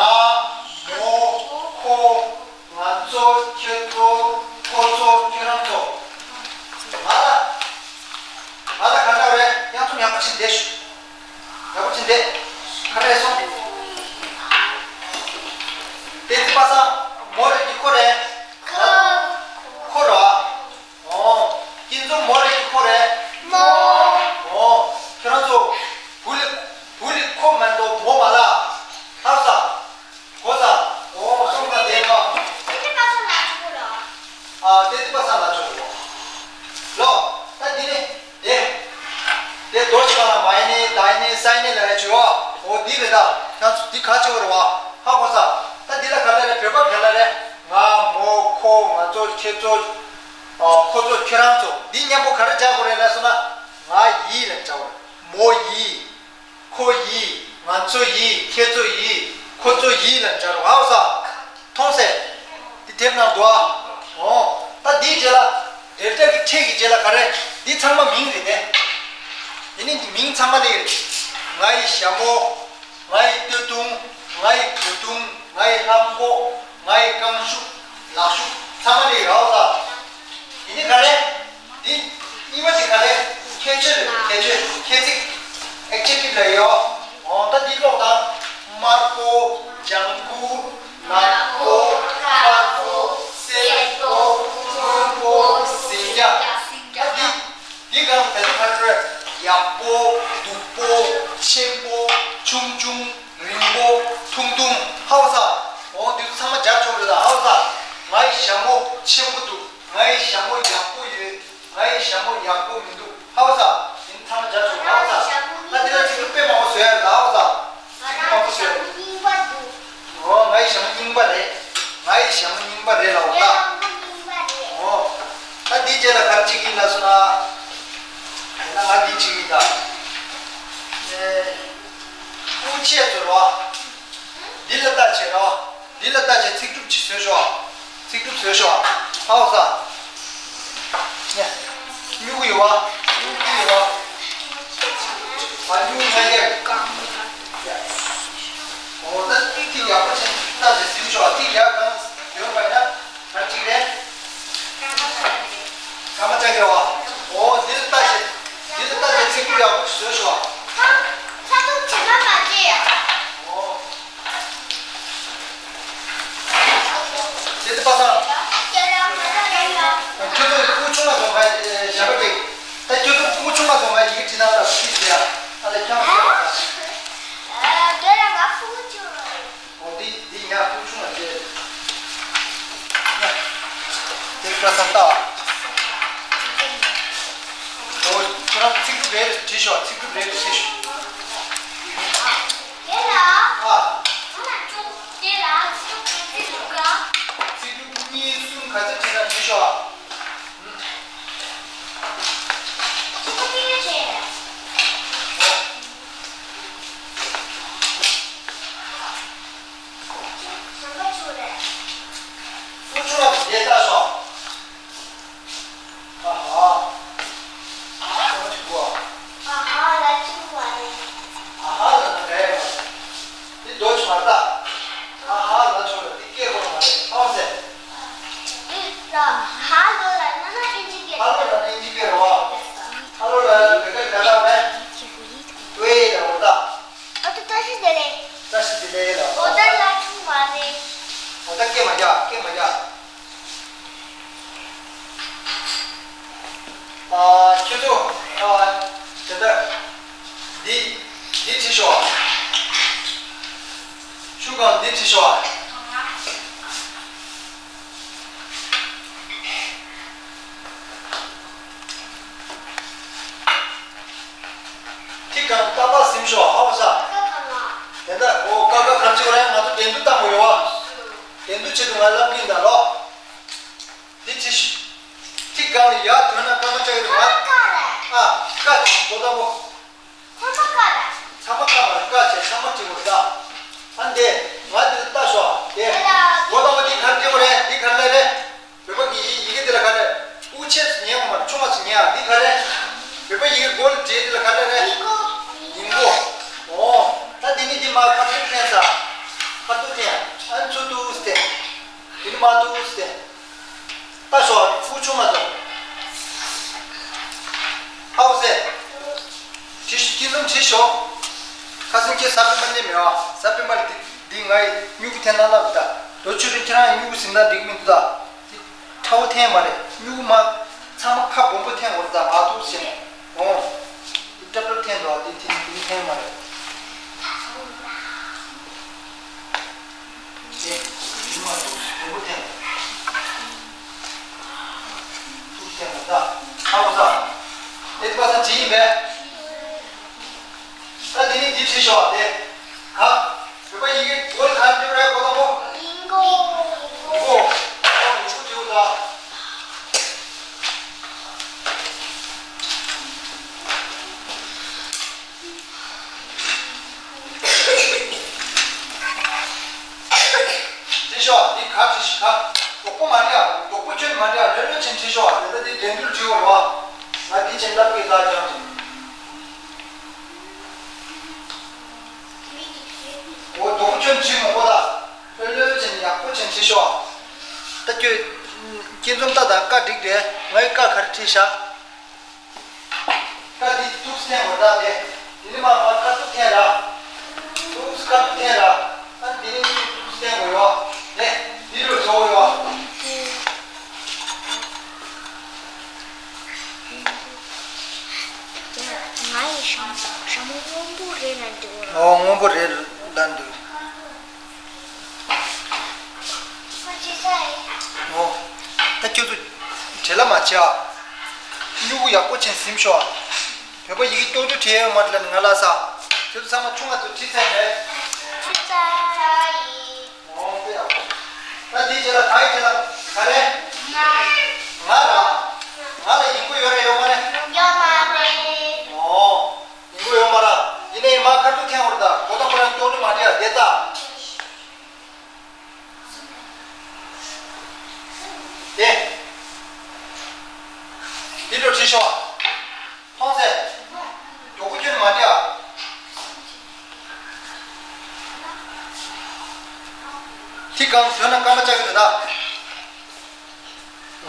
མོ། ཁོ། ང་ཚོ། ཁྱེད་ཚོ། ཁོ་ཚོ། ཁྱེད་རང་ཚོ། ང་ལ། ང་ལ་ག་འདྲ་རེད། ཡང་ཚོ་ཡག་པོ་ཅིག་བསྡད་ཤོག་ཡག་པོ་ཅིག་བསྡད། ག་རེ་སོང་། བསྟན་འཛིན་པ་སངས་མོ་རེད་ཀྱི་ཁོ་རེད། ཁོ་ར། ཨོ། སྐྱིད་འཛོམས་མོ་རེད་ཀྱི་ཁོ་རེད། མོ། ཨོ། ཁྱེད་རང་ཚོ། བུ་ལི། བུ་ལི་ཁོ་མ་གཏོགས་མོ་མ་ལ། ལྷག་ས། གོ་ས། ཨོ། སོང་ས་བསྡད་ནོ། བསྟན་འཛིན་པ་སངས་ལ་ཆོག་གོ་ར། ཨ། བསྟན་འཛིན་པ་སངས་ལ་ཆོག་གོ། ལོ། ད་འདི་ནི། དེ། དེ་རྡོ་ཆེ་བ་ལ་མ་ཡིན་ནི་ད་ཡིན་ནི་ས་ཡིན་ནི་ལ་རེ་བྱོས། འོ་འདི་རེད་ད། ཁྱེད་ཚོ་འདི་ག་ཆེ་བ་རེད་བ། ཧ་གོ་ས། ད་འདི་ལ་ག་ལ་རེད། བོད་པ་ག་ལ་རེད། ང་། མོ། ཁོ། ང་ཚོ། ཁྱེད་ཚོ། ཨ། ཁོ་ཚོ། ཁྱེད་རང་ཚོ། འདི་མཉམ་པོ་ག་རེ་སྦྱར་དགོས་རེད་ལབ་སོང་ན། ང་ཡི་ལབ་སྦྱར་དགོས་རེད། མོ་ཡི། ཁོ་ཡི། ང་ཚོ་ཡི། ཁྱེད་ཚོ་ཡི། ཁོ་ཚོ་ཡི་ལབ་སྦྱར་དགོས། ཧ་གོ་ས། མཐོང་སེ། འདི་དེབ་ནང་འདུག་ཨ། འོ། ད་འདིའི་རྗེས་ལ། དེབ་ཐེར་གྱི་ཕྲད་ཀྱི་རྗེས་ལ་ག་རེ། འདི་ཚང་མ་མིང་རེད་དེ། དེ་ནི་འདི་མིང་ཚང་མ་ལེགས་རེད། ང་ཡི་ཞྭ་མོ། ང་ཡི་སྟོད་ཐུང་། ང་ཡི་གོས་ཐུང་། ང་ཡི་ལྷམ་གོག་ང་ཡི་རྐང་ཤུབས། ལག་ཤུབས། ཚང་མ་ལེགས་རེད། ཧ་གོ་ས། དེ་ནི་ག་རེ། འདི། གཉིས་པ་དེ་ག་རེ། ཁྱད་ཆོས་རེད། ཁྱད་ཆོས། ཁྱད་ཚིག adjective ལབ་ཡོད། འོ་ད་འདི་ཀློག་དང་། དམར་པོ། ལྗང་ཁུ། ནག་པོ། དཀར་པོ། སེར་པོ། སྔོན་པོ། ཟིང་སྐྱ། ད་འདི། འདི་གང་དེ་ཚོ་ག་རེ། ཡག་པོ། སྡུག་པོ། ཆེན་པོ། ཆུང་ཆུང་། རིང་པོ། ཐུང་ཐུང་། ཧ་གོ་ས། འོ་འདི་ཚོ་ཚང་མ་སྦྱར་ཆོག་རེད་ད། ཧ་གོ་ས། ང་ཡི་ཞྭ་མོ་ཆེན་པོ་འདུག་ང་ཡི་ཞྭ་མོ་ཡག་པོ་ཡོད། ང་ཡི་ཞྭ་མོ་ཡག་པོ་མི་འདུག་ཧ་གོ་ས། དེ་ཚང་མ་སྦྱར་ཆོག་ཧ་གོ་ས། ད་འདི་ལ་ཚིག་འབྲུ་དཔེ་མང་པོ་བཟོ་ཡ་རེད། ཧ་གོ་ས། ཚིག་འབྲུ་མང་པོ་བཟོ་ཡ་རེད། ཨོ། ང་ཡི་ཞྭ་མོ་རྙིང་པ་རེད། ང་ཡི་ཞྭ་མོ་རྙིང་པ་རེད་ལབ་ད། ཨོ། ད་འདིའི་རྗེས་ལ་ག་རེ་བྱེད་ཀྱི་ཡིན་ལབ་སོང་ན། ཡིན་ན་ང་འདི་བྱེད་ཀྱི་ཡིན་ད། ཨེ། ཀུ་ ཆད་ཚོར་བ། འདི་ལ་ལྟ་བྱེད་རོགས། འདི་ལ་ལྟ་བྱེད་ཚིག་གྲུབ་ཅིག་བཟོས་ཤོག་ཚིག་གྲུབ་བཟོས་ཤོག་ཧའོ་ས། ཡ། སྨྱུ་གུ་ཡོད་བ། སྨྱུ་གུ་ཡོད་བ། མ་སྨྱུ་གུ་མ་རྒྱག་ཡ། འོ་ད་ཐིག་ཡག་པོ་ཅིག་ལྟ་བྱེད་ཟིན་ཤོག་ཐིག་ཡག་གང་ཡོད་པ་ཡ། ག་ཅིག་རེད། སྐར་མ་ལྕགས་རེད་བ། འོ་འདི་ལ་ལྟ་བྱེད། འདི་ལ་ལྟ་བྱེད་ཚིག་གྲུབ་ཡག་པོ་ཞིག་བཟོས་ཤོག་ཚ་ཚ་ཐུག་བྱེད་མ་མ་བྱེད་ཡ། འོ། དེ་ཚེ་པ་སངས། ཁྱོད་ཚོ་སྤུ་གུ་ཆུང་མ་བཟོ་མ་གཞན་པ་ཅིག་ད་ཁྱོད་ཚོ་སྤུ་གུ་ཆུང་མ་བཟོ་མ་ཡི་གེ་བྲིས་ན་ལ་ཤིས་ཟེར་ཡ། ཨ་ལས་ཁྱོད་མ་བཟོ་ཡ། དེ་ལ་ང་སྤུ་གུ་ཆུང་མ་རེད། འོ་འདི་འདི་ཉག་སྤུ་གུ་ཆུང་མ་བྱས། དེ་པ་སངས་ལྟ། འོ་ཁྱོད་རང་ཚིག་གྲུབ་རེ་རེ་བྲིས་ཤོག་ཚིག་གྲུབ་རེ་རེ་བྲིས་ཤོག་དེ་ལ། ཨ། ང་ལ་ཅུང་དེ་ལ་ཅུང་ག་ཚོད་འདུག་ག་ཚིག་གྲུབ་གཉིས་གསུམ་ག་ཚོད་བྲིས་ན་བྲིས་ཤོག་ཅུང་གཉིས་རེད། ཅུང་ག་ཚོད་རེད། ཅུང་ཆུང་བ་དེ་ལྟ་ཤོག་ཨ་ཧ། ཨ་ཧ་ལ་ཆུང་བ་རེད། ཨ་ཧ་ལ་ན་ག་ཡ་མ་རེད། འདི་རྡོ་ཆུང་བ་ལྟ། ཨ་ཧ་ལ་ཆུང་བ་འདི་སྐད་གོ་མ་རེད་ཨ་ཧོ་ཟེར། འདི་ལ་ཧ་ལོ་ལ་ན་ན་ཨིན་ཇི་སྐད། ཧ་ལོ་ལ་ན་ཨིན་ཇི་སྐད་རེད་བ། ཧ་ལོ་ལ་བོད་སྐད་ག་ལ་མེད། ཝེ་ལ་འོ་ད། ཨ་ཏུ་བཀྲ་ཤིས་བདེ་ལེགས། བཀྲ་ཤིས་བདེ་ལེགས་ལ། འོ་ད་ལ་ཆུང་བ་རེད། འོ་ད་སྐད་མ་རྒྱག་སྐད་མ་རྒྱག་ཨ། ཁྱོད་ཚོ། ཨ། དེ་ལྟར། འདི། འདི་བྲིས་ཤོག་ཤུ་གང་འདི་བྲིས་ཤོག་ཐིག་གང་རྟག་པར་ཟིན་ཤོག་ཧ་བ་ས། དེ་ལྟར་འོ་ཀ་ཀ་གར་བྱེད་ར་ང་ཚོ་འགྲན་བསྡུར་བཏང་དགོས་ཡོད་བ། འགྲན་བསྡུར་བྱེད་དུ་ང་སློབ་ཀྱིན་ད་ལོ། འདི་ཅི་ཞིག་ཐིག་གང་ལ་ཡར་ཐོན་ན་སྐར་མ་ལྕགས་ཡོད་མ། ཨ། ཀ་ཅིག་གོ་ད་མོ། ཚང་མ་ཀ་རེད། ཚང་མ་ཀ་མ་རེད་ཀ་བྱས་ཚང་མ་བྲིས་འོ་ད། ཨ་འདི། ང་འདི་ལ་ལྟ་ཤོག་ཨ་འདི། གོ་ད་མོ་འདི་གར་སྐྱེ་བོ་རེད་འདི་གར་ལས་རེད། བོད་པ་གི་ཡི་ཡི་གེ་འདི་ལ་ག་རེ། དབུ་ཆེ་སུ་ཉན་གོ་མ་རེད་ཆུང་མ་སུ་ཉན་ཨ་འདི་ག་རེ། བོད་པ་ཡི་གེ་མགོ་ལ་བྲིས་འདི་ལ་ག་རེ་རེད། ཡིན་གོ། ཡིན་གོ། འོ། ད་འདི་ནི་འདི་མ་ཁ་ཐུག་འཐེན་ས། ཁ་ཐུག་འཐེན། ཨ་ཚུ་ཏུ་སྟེ། འདི་ནི་མ་ཏུ་སྟེ། ལྟ་ཤོག་ཨ་ཕྲུ་གུ་ཆུང་མ་དང་། ཧའོ་སེ། བྲིས་ཤོག་སྐྱིད་འཛོམས་བྲིས་ཤོག་ཁ་སང་ཁྱེད་གཟའ་སྤེན་པ་སླེབས་མེད་ཨ། གཟའ་སྤེན་པ་ལ་འདི་འདི་ང་ཡི་སྨྱུ་གུ་འཐེན་ན་ལབ་ད། ལོ་ཆུ་རིན་ཁྱེད་རང་ཡི་སྨྱུ་གུ་ཟིན་ན་འགྲིག་མི་འདུག་ད། འདི་ཁྲ་བོ་འཐེན་མ་རེད་སྨྱུ་གུ་མ། ཚང་མ་ཁ་སྦོམ་པོ་འཐེན་དགོས་རེད་ད་མ་ཏུ་ཟེར་ནས། འོང་། འདི་ཏྲབ་ཏྲབ་འཐེན་འདུག་ཨ་འདི་འཐེན་འདི་འཐེན་མ་རེད། དེ། མི་མ་ཏུ་སྦོམ་པོ་འཐེན། ཏུ་འཐེན་པ་ད། ཧ་གོ་ས། དེ་ཏུ་པ་ས་ཇི་ཡིན་པས། ད་དེ་ནི་འདི་བྲིས་ཤོག་དེ། ག་བོད་པ་ཡི་གེ་སྒོར་ག་འབྲི་བ་རེད་གོ་ད་མོ། ཡིན་གོ། ཡིན་གོ། ཨོ་ཡིན་གོ་བྲིས་འོ་ད། དེ་ཤོག་འདི་ག་བྲིས་ཤིག་ག་རྡོག་པོ་མ་འདྲ་རྡོག་པོ་ཁྱོན་མ་འདྲ་ལོན་ལོན་ཆེན་བྲིས་ཤོག་དེ་ལྟ་འདི་འགྲན་བསྡུར་བྲིས་བ་རེད་བ། ང་འདི་ཆེན་ལབ་ཀྱི་ལ་ཀྱང་འོ་རྡོག་པོ་ཁྱོན་བྲིས་མ་གོ་ད་ལོན་ལོན་ཆེན་ཡག་པོ་ཆེན་བྲིས་ཤོག་ད་ཁྱོད་སྐྱིད་འཛོམས་ལྟ་དང་ཀ་འགྲིག་རེད་ང་ཡི་ཀ་ག་རེ་བྲིས་ཤག་ཀ་འདི་ཏུག་སྟེང་བ་ར་དེ། འདི་ནི་མ་མ་ཀ་ཏུག་ཐེན་ར། ཏུག་ཀ་ཏུག་ཐེན་ར། ཨ་འདི་ནི་ཏུག་སྟེང་བ་ཡོ། དེ། འདི་རུ་བཟོ་བ་ཡོ། ང་ཡི་ཞྭ་མོ་ཞྭ་མོ་སྔོན་པོ་རེད་ལ་འདུག་ཨོ་སྔོན་པོ་རེད་ལ་འདུག་འོ། ད་ཁྱོད་ཚོ་བྲེལ་བ་མ་བྱེད་ཨ། སྨྱུ་གུ་ཡག་པོ་ཅན་ཟིན་ཤོག་ཨ། བོད་པ་ཡི་གེ་ལྟོགས་གྲོལ་བྲིས་ཡོད་མ་རེད་ལབ་ནས་ང་ལ་ས། ཁྱོད་ཚོ་ཚང་མ་ཆུང་ང་ཚོ་བྲིས་ཚར་མེད། བྲིས་ཚར་ཡིན། འོ་དེ་ཡག་པོ། ད་འདི་བྱེད་ལ་གང་ཡིན་བྱེད་ལ་ག་རེ། ང་ར། ང་ལ་ཡིན་གོ་ཡོད་རེད་ཡོད་མ་རེད། ཡོད་མ་རེད། འོ། ཡིན་གོ་ཡོད་མ་ར། ཡིན་ནའི་མ་ཁ་ཐུག་འཐེན་བར་ད་གོ་ད་ཁོ་རང་ ཁྱོད་ནི་མ་བྲིས་ཡ་དེ་ལྟ། དེ། དེ་འགྲོ་བྲིས་ཤོག་མཐོང་ཚེ། མགྱོགས་པོ་ཁྱོད་ནི་མ་བྲིས་ཡ། དེ་གང་བཟོས་ན་སྐར་མ་བཅག་གི་རེད་ད།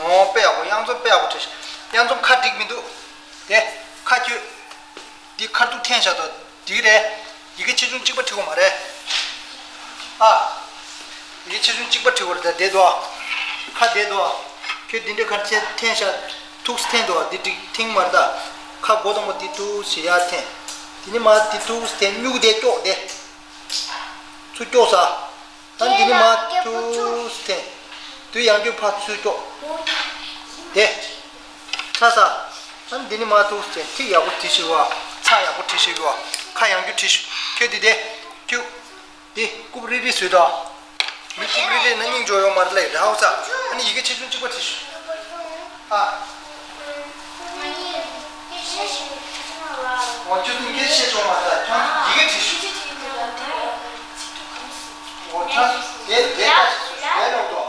ཨོ་དཔེ་ཡག་པོ། གཡང་འཛོམས་དཔེ་ཡག་པོ་བྲིས་ཤག་གཡང་འཛོམས་ཁ་འགྲིག་མི་འདུག་དེ་ཁ་ཁྱོད། འདི་ཁ་ཐུག་འཐེན་བཞག་དང་འགྲིག་རེད། ཡི་གེ་ཆེ་ཆུང་གཅིག་པ་བྲིས་དགོས་མ་རེད། ཨ། ཡི་གེ་ཆེ་ཆུང་གཅིག་པ་བྲིས་དགོས་རེད་ད། བསྡད་དོ། ཁ་བསྡད་དོ། ཁྱོད་འདི་འདྲའི་ཁར་ཆེ་འཐེན་བཞག་ཐུགས་སུ་འཐེན་དོ། འདི་འགྲིག་འཐེན་མ་རེད་ད། ཁ་མགོ་དང་པོ་འདི་ཐུགས་སུ་ཡར་འཐེན། དེ་ནས་མར་འདི་ཐུགས་སུ་འཐེན། སྨྱུ་གུ་དེ་སྐྱོག་དེ། ཚུར་སྐྱོག་ས། ཨ་ནི་འདི་ནི་མར་ཐུགས་སུ་འཐེན། དུས་ཡང་རྒྱུ་ཕར་ཚུར་སྐྱོག་དེ། ཚ་ས། ཨ་ནི་འདི་ནི་མར་ཐུགས་སུ་འཐེན། ཐིག་ཡག་པོ་བྲིས་ཤིག་བ། ཚ་ཡག་པོ་བྲིས་ཤིག་བ། ཁ་ཡང་རྒྱུ་བྲིས་ཤིག་ཁྱོད་འདི་དེ། ཁྱོད། འདི་རྐུབ་རིལ་རིལ་བཟོས་དང་། མི་རྐུབ་རིལ་རིལ་ན་སྙིང་རྗེ་ཡོད་མ་རེད་ལབ་རེད་ཧ་གོ་ས། ཨ་ནི་ཡི་གེ་ཆེ་ཆུང་གཅིག་པ་བྲིས་ཤིག་ཨ། འོ་ཁྱོད་ཚོ་ངས་བཤད་ཆོག་མ་རེད། ཁྱོད་ཡི་གེ་བྲིས་ཤོག་འོ་ཁྱོད་དེ་དེ་ལྟ་ཞིག་བཟོས་ཤོག་ལས་ལོག་ཏོ།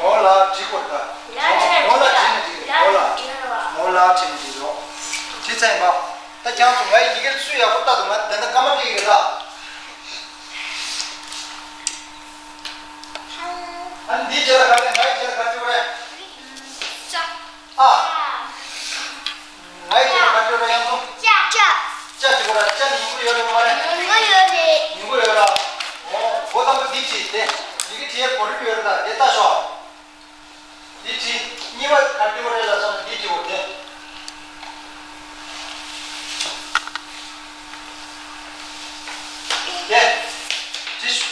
མོ་ལ་བྲིས་དགོས་ད། མོ་ལ་བྲིས་ནས་བྲིས་རེད། མོ་ལ། མོ་ལ་བྲིས་ནས་བྲིས་རོགས། བྲིས་ཚར་ཡིན་པ། ད་ཁྱོད་ཚོ་ངའི་ཡི་གེ་སུས་ཡག་པོ་ལྟ་འདུག་ང་དེ་འདྲ་སྐར་མ་བྲིས་ཀྱི་རེད་ད། ཨ་ནི་འདིའི་རྗེས་ལ་ག་རེ། ངའི་རྗེས་ལ་ག་རེ་བྲིས་པ་རེད། ཨ། ངའི་རྗེས་ལ་ག་རེ་བྲིས་པ་རེད། གཡང་འཛོམས། ཅ། ཅ་བྲིས་པ་རེད། ཅ་ནི་ཡིན་གྱི་ཡོད་རེད་མ་རེད། ཡིན་གྱི་ཡོད་རེད། ཡིན་གྱི་ཡོད་ར། འོ། མགོ་དང་པོ་འདི་བྲིས་ཏེ། ཡི་གེ་བྲིས་ཡས་གོ་རིམ་ཡོད་རེད་ད། དེ་ལྟ་ཤོག་འདི་བྲིས། གཉིས་པ་ག་རེ་བྲིས་པ་རེད་ལབ་སོང་ན་འདི་བྲིས་པ་རེད། དེ། བྲིས།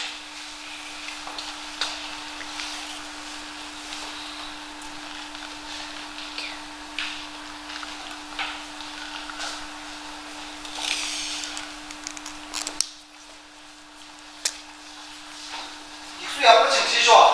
ཡིག་གཟུགས་ཡག་པོ་ཅིག་བྲིས་ཤོག་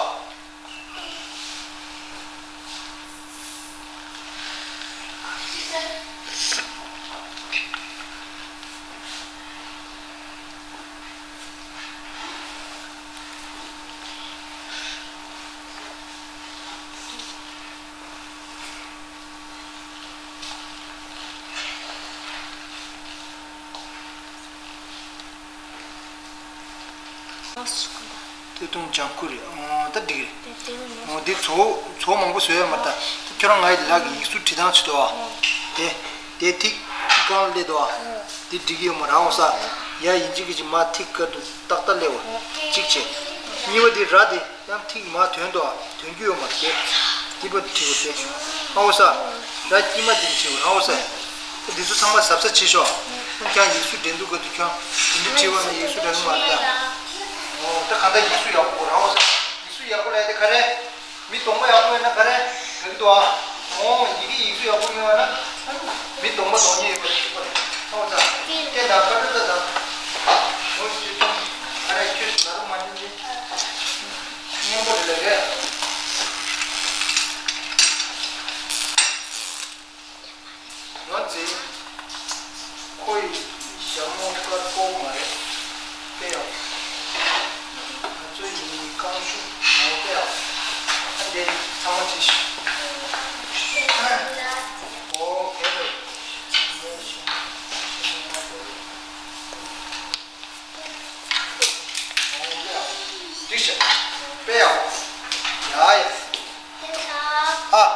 ཏེ་ཏུང་ལྗང་ཁུ་རེད། ཨོ་ད་འགྲིག་རེད། ཨོ་འདི་ཚོ་ཚོ་མང་པོ་བཟོས་ཡོད་མ་རེད་ད། ཁྱོད་རང་ང་ཡི་ལག་གི་ཡིག་གཟུགས་བྲིས་སྟངས་བྱེད་དོ། དེ་དེ་ཐིག་ཐིག་གང་ལ་སླེབས་དོ། དེ་འགྲིག་གི་ཡོད་མ་རེད། ཨོ་ས། ཡ་ཡིན་གཅིག་གི་གཅིག་མ་ཐིག་དཀར་དུ་ཏག་ཏག་སླེབས་པ་གཅིག་བྱས། གཉིས་པ་དེ་ར་དེ། ཡང་ཐིག་མ་ཐོན་དོ། ཐོན་རྒྱུ་ཡོད་མ་རེད། དེ་པ་དེ་བྲིས་པ་དེ། ཨའོ་ས། ར་དཀྱིལ་མ་དེ་བྲིས་པ་ར། ཨའོ་ས། འདི་ཚོ་ཚང་མ་གཟབ་གཟབ་བྱེད་ཤོག་ཁྱེད་ཡིག་གཟུགས་འགྲན་བསྡུར་ག་དུས་ཁྱོད་དེ་འདྲ་བྲིས་པ་ན་ཡིག་གཟུགས་འགྲན་བསྡུར་མ་རེད་ད། ཨོ་ད་གང་ལྟར་ཡིག་གཟུགས་ཡག་པོ་ར། ཨའོ་ས། ཡིག་གཟུགས་ཡག་པོ་ལས་དེ་ག་རེ། མི་གདོང་པ་ཡག་པོ་ཡོད་ན་ག་རེ། ག་གི་འདུག་ཨ། ཨོ་ཡི་གེ་ཡིག་གཟུགས་ཡག་པོ་ཡོད་ན། མི་གདོང་པ་གདོང་ཉེས་ཡོད་པ་ཞིག་པ་རེད། ཨའོ་ས། ལྟས་དང་ཁ་སྤྲོད་ད་དང་། ཨོ་ཁྱོད་ཁྱོད་ག་རེ་ཁྱོད་ལ་རུ་མ་ཉན་གི་སྙན་པོ་རེད་ལས་རེད། ཡོང་ཙི། ཁོ་ཡི་ཞྭ་མོ་དཀར་པོ་མ་རེད། དཔེ་ཡག་ང་ཚོ་ཡིན་རྐང་ཤུགས་ངོ་དཔེ་ཡག་ཨ་འདི་ཚང་མ་བྲིས་ཤིག་ཨོ་ཁེ་རེད། འགྲིག་ཤག་དཔེ་ཡག་ཡ་ཡ། ཨ།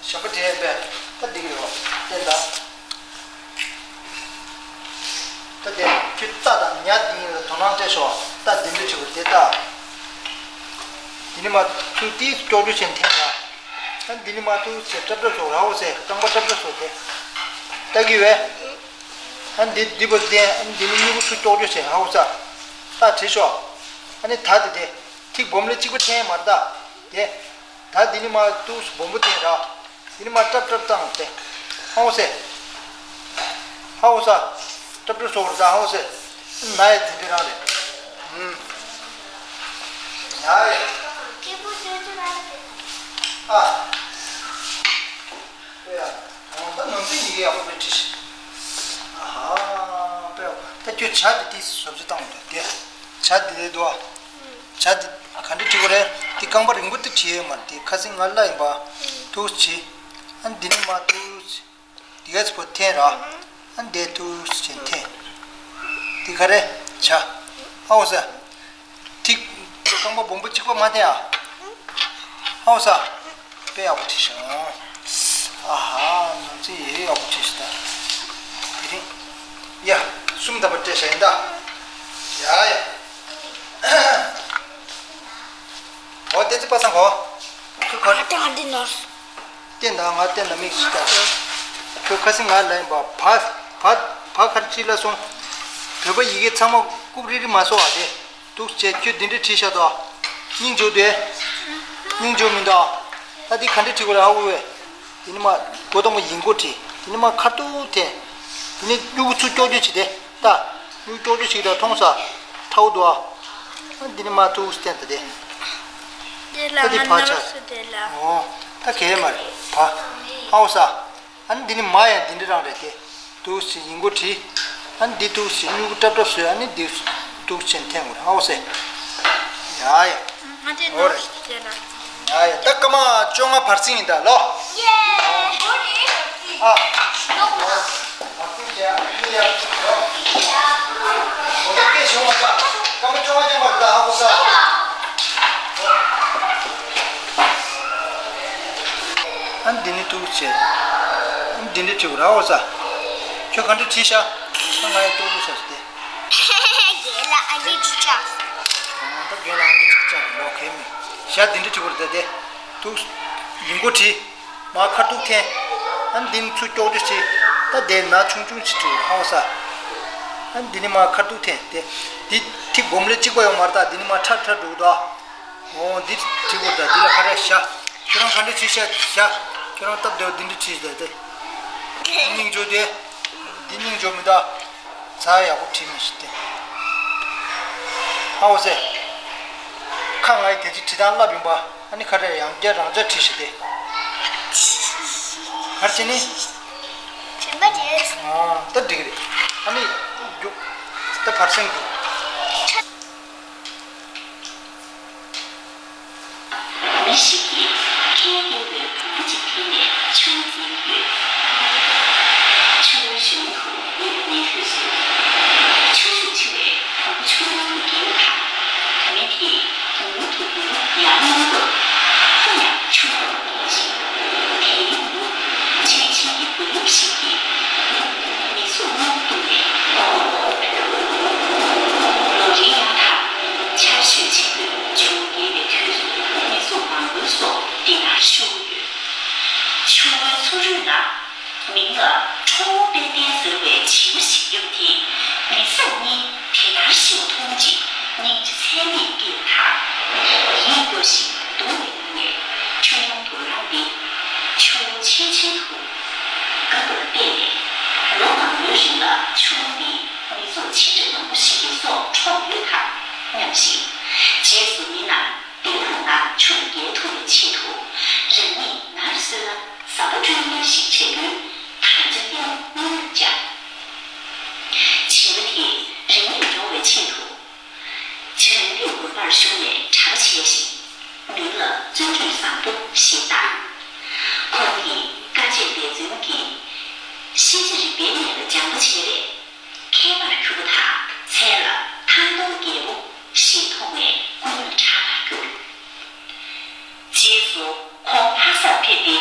ཞབས་པ་འདྲེན་པས་ད་འགྲིག་ཡོད་བསྟན་ད། ད་དེ་ཁྱོད་རྟ་དང་ཉ་འདི་གཉིས་ལ་དོ་སྣང་སྤྲད་ཤོག་རྟ་འདི་འདྲ་བྱེད་པ་དེ་ལྟ། འདི་ནི་མ་ཐུག་ཏིས་ཀྱོག་ཀྱོག་བྱས་འཐེན་ད། ཨ་འདི་ནི་མ་ཐུག་ཟེར་ཀྲབ་ཀྲབ་བཟོ་ར། ཨོ་ཟེར་རྐང་པ་ཀྲབ་ཀྲབ་བཟོ་དེ། ལྟ་གི་བས། ཨ་འདི་འདི་པོ་བསྟན། ཨ་འདི་ནི་མྱུ་གུ་ཚུར་ཀྱོག་ཀྱོག་བྱས། ཨོ་ས། རྟ་བྲིས་ཤོག་ཨ་ནི་ད་དེ་དེ། ཐིག་སྦོམ་ལས་གཅིག་པ་འཐེན་མ་རེད་ད། དེ། ད་འདི་ནི་མ་ཏུག་སྦོམ་པོ་འཐེན་ར། འདི་ནི་མ་ཀྲབ་ཀྲབ་བཏང་སྟེ། ཧ་འོ་སེ། ཧ་འོ་ས། ཀྲབ་ཀྲབ་སོགས་རེད་ད། ཧ་འོ་སེ། ན་ཡ་འཛིན་པའི་རང་རེད། ཧུམ། ཡ་ཡ། ཨ། ཨོ་ཡ། ད་ནང་སྲིད་ཡི་གེ་ཡག་པོ་མེད་བྲིས་ཤིག་ཨ་ཧ། ཇ་དེ་དེ་བཟོ་བཅོས་བཏང་འདུག་དེ། ཇ་དེ་རེད་འདུག་ཨ། ཇ་དེ་ག་འདྲ་བྲིས་དགོས་རེད། དེ་རྐང་པ་རིང་པོ་དེ་བྲིས་ཡོད་མ་རེད། དེ་ཁ་སང་ང་ལ་ཡིན་པ། ཏུག་ཙམ་བྲིས། ཨ་འདི་ནི་མ་ཏུག་ཙམ། དེ་ག་ཚོད་པོ་འཐེན་ར། ཨ་འདི་ཏུག་ཙམ་འཐེན། དེ་ག་རེ། ཇ། ཨའོ་ས། ཐིག་རྐང་པ་སྦོམ་པོ་གཅིག་པ་མ་འཐེན་ཨ། ཨའོ་ས། དཔེ་ཡག་པོ་བྲིས་ཤག་ཨ་ཧ། ནམ་ཚེ་ཡེ་ཡག་པོ་བྲིས་ཤག་ད། དེ་རིང་། ཡ། གསུམ་ད་པ་སྤྲད་ཤག་ཡིན་ད། ཡ་ཡ། འོ་བསྟན་འཛིན་པ་སངས་གོ། ཁོ་ག་ཨ་ཏི་ཨ་འདི་ནོར། བསྟན་དང་ང་བསྟན་ལ་མིག་ཞིག་ལྟ། ཁོས་ཁ་སང་ང་ལ་ཡིན་པ་བ་བ་བ་ག་རེ་བྲིས་ལ་སོང་། བོད་པ་ཡི་གེ་ཚང་མ་རྐུབ་རིལ་རིལ་མ་བཟོ་བ་དེ། ཏུག་ཙམ་ཁྱོད་འདི་འདྲ་བྲིས་ཤག་དོ། སྙིང་རྗེ་དེ། སྙིང་རྗེ་མི་འདུག་ད་འདི་ག་འདྲ་བྲིས་དགོས་རེད་ཨ་འུ་བས། དེ་ནི་མ། མགོ་དང་པོ་ཡིན་མགོ་བྲིས། དེ་ནི་མ་ཁ་ཐུག་འཐེན། དེ་ནི་སྨྱུ་གུ་ཚུར་ཀྱོག་ཀྱོག་བྱས་ཏེ། ལྟ། སྨྱུ་གུ་ཀྱོག་ཀྱོག་བྱས་ཏེ་མཐོང་ས། ཁྲ་བོ་འདུག་ཨ། ཨ་འདི་ནི་མ་ཐུག་སྟེ་འཐེན་ད་དེ། དེ་ལ་ད་འདི་ང་ཕར་ནར་ཆགས། སུ་དེ་ལ། འོ། ད་གས་མ་རེད་ཕ། ཧའོ་ས། ཨ་ནི་འདི་ནི་མ་ཡང་འདི་འདྲ་རང་རེད་དེ། ཏུག་ཙམ་ཡིན་མགོ་བྲིས། ཨ་ནི་འདི་ཏུག་ཙམ་སྨྱུ་གུ་ཏྲབ་ཏྲབ་བཟོས། ཨ་ནི་འདི་ཏུག་ཙམ་འཐེན་དགོས་རེད་ཧའོ་ས། ཡ་ཡ། ང་དེ་འོ་རེད། ནོར་སུ་དེ་ལ། ཡ་ཡ། ད་སྐར་མ་བཅོ་ལྔ་བར་ཟིང་ཡིན་ད་ལོ། ཡེ། འགྲོ་རེད། ཨ། ལོ། བར་ཟིང་བྱས་ཨ་ནི་ཡར་འགྲོ། འོ་ད་སྐད་བྱུང་བ་ད། སྐར་མ་བཅོ་ལྔ་ཅན་པར་ད་ཧ་གོ་ས། ཨ་འདི་ནི་ཏུག་ཙམ། ཨ་འདི་འདྲ་བྲིས་དགོས་རེད་ཧ་གོ་ས། ཁྱོད་ག་འདྲ་བྲིས་ཤག་ད་ང་ཡང་ཏོག་ཏོག་བྱས་སོ་དེ། རྒན་ལགས་ཨ་འདི་ཅིག་བཅག་ཨ་ད་རྒན་ལགས་ཨ་འདི་ཅིག་བཅག་ལོ་གལ་མེད། ཞག་འདི་འདྲ་བྲིས་དགོས་རེད་ད་དེ། ཏུག་ཡིན་མགོ་བྲིས། མར་ཁ་ཐུག་འཐེན། ཨ་འདི་ནི་ཚུར་ཀྱོག་ཀྱོག་བྱས། ད་དེ་ན་ཆུང་ཆུང་ཞིག་བྲིས་དགོས་རེད་ཧ་གོ་ས། ཨ་འདི་ནི་མར་ཁ་ཐུག་འཐེན་དེ། འདི་ཐིག་སྦོམ་ལས་གཅིག་པ་ཡོད་མ་རེད་ད། འདི་ནི་མར་ཁྲ་ཁྲ་འགྲོ་གི་འདུག་ཨ། འོ་འདི་བྲིས་དགོས་ད། འདི་ལ་ག་རེ་ཤག་ཁྱོད་རང་ག་འདྲ་བྲིས་ཤག་ཤག་ཁྱོད་རང་སྟབས་བདེ་བ་འདི་འདྲ་བྲིས་ད་དེ། སྙིང་རྗེ་དེ། འདི་སྙིང་རྗེ་མི་འདུག་ཛ་ཡག་པོ་བྲིས་མི་ཤེས་ཏེ། ཧ་འོ་ཟེ། ཁ་ང་ཡི་དེ་ཅི་བྲིས་སྟངས་ལབ་ཡིན་པ། ཨ་ནི་ཁ་རེ་ཡང་བསྐྱར་རང་འཇགས་བྲིས་ཤེས་ཏེ། ག་རེ་བྱས་ནི། དྲན་པ་བརྗེད། ཨ་ད་འགྲིག་རེད། ཨ་ནི། རྒྱུག་ད་བར་སེང་རྒྱུག་མི་ཞིག་གིས་ཁལ་བརྒྱབ་པའི་བུ་མོ་གཅིག་འཐེན་ནས་ཆུ་བོ་འཛིན་ཡོད། ཆུ་བོའི་གཞུང་དུ་མི་གཉིས་ཐུག་སོང་། ཆུ་ཤུགས་ཆེ་བས་བུ་མོ་ཆུ་ནང་དུ་འགྱེལ་བ་དང་། མི་དེས་བུ་མོ་དེ་བུད་མེད་ཡང་མ་བཏུབ། ཁོ་ཡང་ཆུ་ནང་དུ་འགྱེལ་ཞིང་། དེའི་མི་ཆེས་ཆེ་གི་བུ་སློབ་ཞིག་གིས་མི་ཚོགས་ནང་བཏུང་ནས། ལོ་རེའི་དབྱར་ཁར་ཆར་ཞོད་ཆེན་པོས་ཆུ་བོ་རྒྱས་པའི་དུས་སུ་མི་ཚོགས་མང་པོའི་སྲོག་འདི་ནར་ཤོར་གྱི་ཡོད། ཆུ་བོའི་མཚོ་རོལ་ན། མིང་ལ་ཁྲོ་བོ་དཔལ་ལྡན་ཟེར་བའི་བྱིའུ་ཞིག་ཡོད་དེ། མི་ཚོགས་གཉིས་དེ་ལྟར་ཤི་བ་མཐོང་རྗེས་སྙིང་རྗེ་ཚད་མེད་སྐྱེས་པ་དང་། ཡིད་སྐྱོ་ཞིང་སྡུག་བསྔལ་མྱོང་ནས་ཆུ་ནང་དུ་ལངས་ཏེ། ཆུ་བོ་ཆེས་ཆེར་དུ་དགའ་བར་བལྟས་ནས། ལོ་མང་པོའི་རིང་ལ་ཆུ་བོ་འདིས་མི་ཚོགས་ཇི་འདྲ་མང་པོ་ཞིག་གི་སྲོག་འཕྲོག་ཡོད་དམ་སྙམ་ཞིང་། རྗེས་སུ་མི་རྣམས་དེ་དང་ནང་ཆུ་ལ་འགྱེལ་ཐུབ་པའི་ཆེད་དུ། རང་ཉིད་ནར་སོན་ན་ཟ་མ་སྤྲོད་མཁན་ཞིག་བྱེད་དགོས་དམ་བཅའ་གཏན་ནས་མེད་པར་བྱ། བྱིས་པ་དེས་རང་ཉིད་སྐྱོང་བའི་ཆེད་དུ། བྱང་རིའི་ངོས་པར་ཞུགས་ནས་གྲྭ་པ་བྱས་ཤིང་། མིང་ལ་བརྩོན་འགྲུས་བཟང་པོ་ཞེས་བཏགས། ཁོང་གིས་དཀའ་སྤྱད་འབད་བརྩོན་གྱིས་ཤེས་བྱ་རིག་པའི་གནས་ལ་སྦྱངས་པ་བྱས་པས། མཁས་པར་གྱུར་པ་དང་མཚན་ལ་ཐང་སྟོང་རྒྱལ་པོ་ཞེས་ཐོགས་ནས་ཀུན་ནས་གྲགས་པར་གྱུར། རྗེས་སུ་ཁོང་ལྷ་སར་ཕེབས་ཏེ།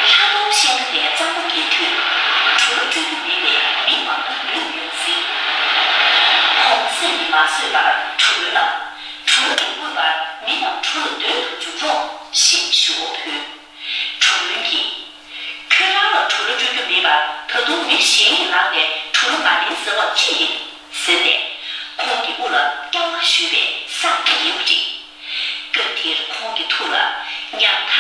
ལྷ་མོ་ཤན་པ་ནས་གཙང་པོ་བརྒལ་དུས། གྲུ་ལ་སྤྲོད་རྒྱུ་མེད་པས་མི་མང་པོ་ལུས་ཡོད་ཟེར། ཁོང་སེམས་ནི་མ་བཟོད་པར་གྲུ་ལ་བླངས། གྲུ་ལ་གི་དབུས་བར་མི་རྣམས་གྲུ་ལ་སྡོད་དུ་འཇུག་རོགས་ཞེས་ཞུ་བ་ཕུལ། གྲུ་བློན་གྱིས། ཁྱོད་རང་ལ་གྲུ་ལ་སྤྲོད་རྒྱུ་མེད་པར་ད་དུང་མི་གཞན་ཡིས་ལངས་ནས་གྲུ་ལ་མ་ལེན་ཟེར་བ་ཅི་ཡིན་ཟེར་ནས། ཁོང་གི་དབུ་ལ་སྐྱ་བ་གཞུས་པས་སར་འགྱེལ་བ་རེད། སྐབས་དེར་ཁོང་གི་ཐུགས་ལ་ཉམ་ཐག་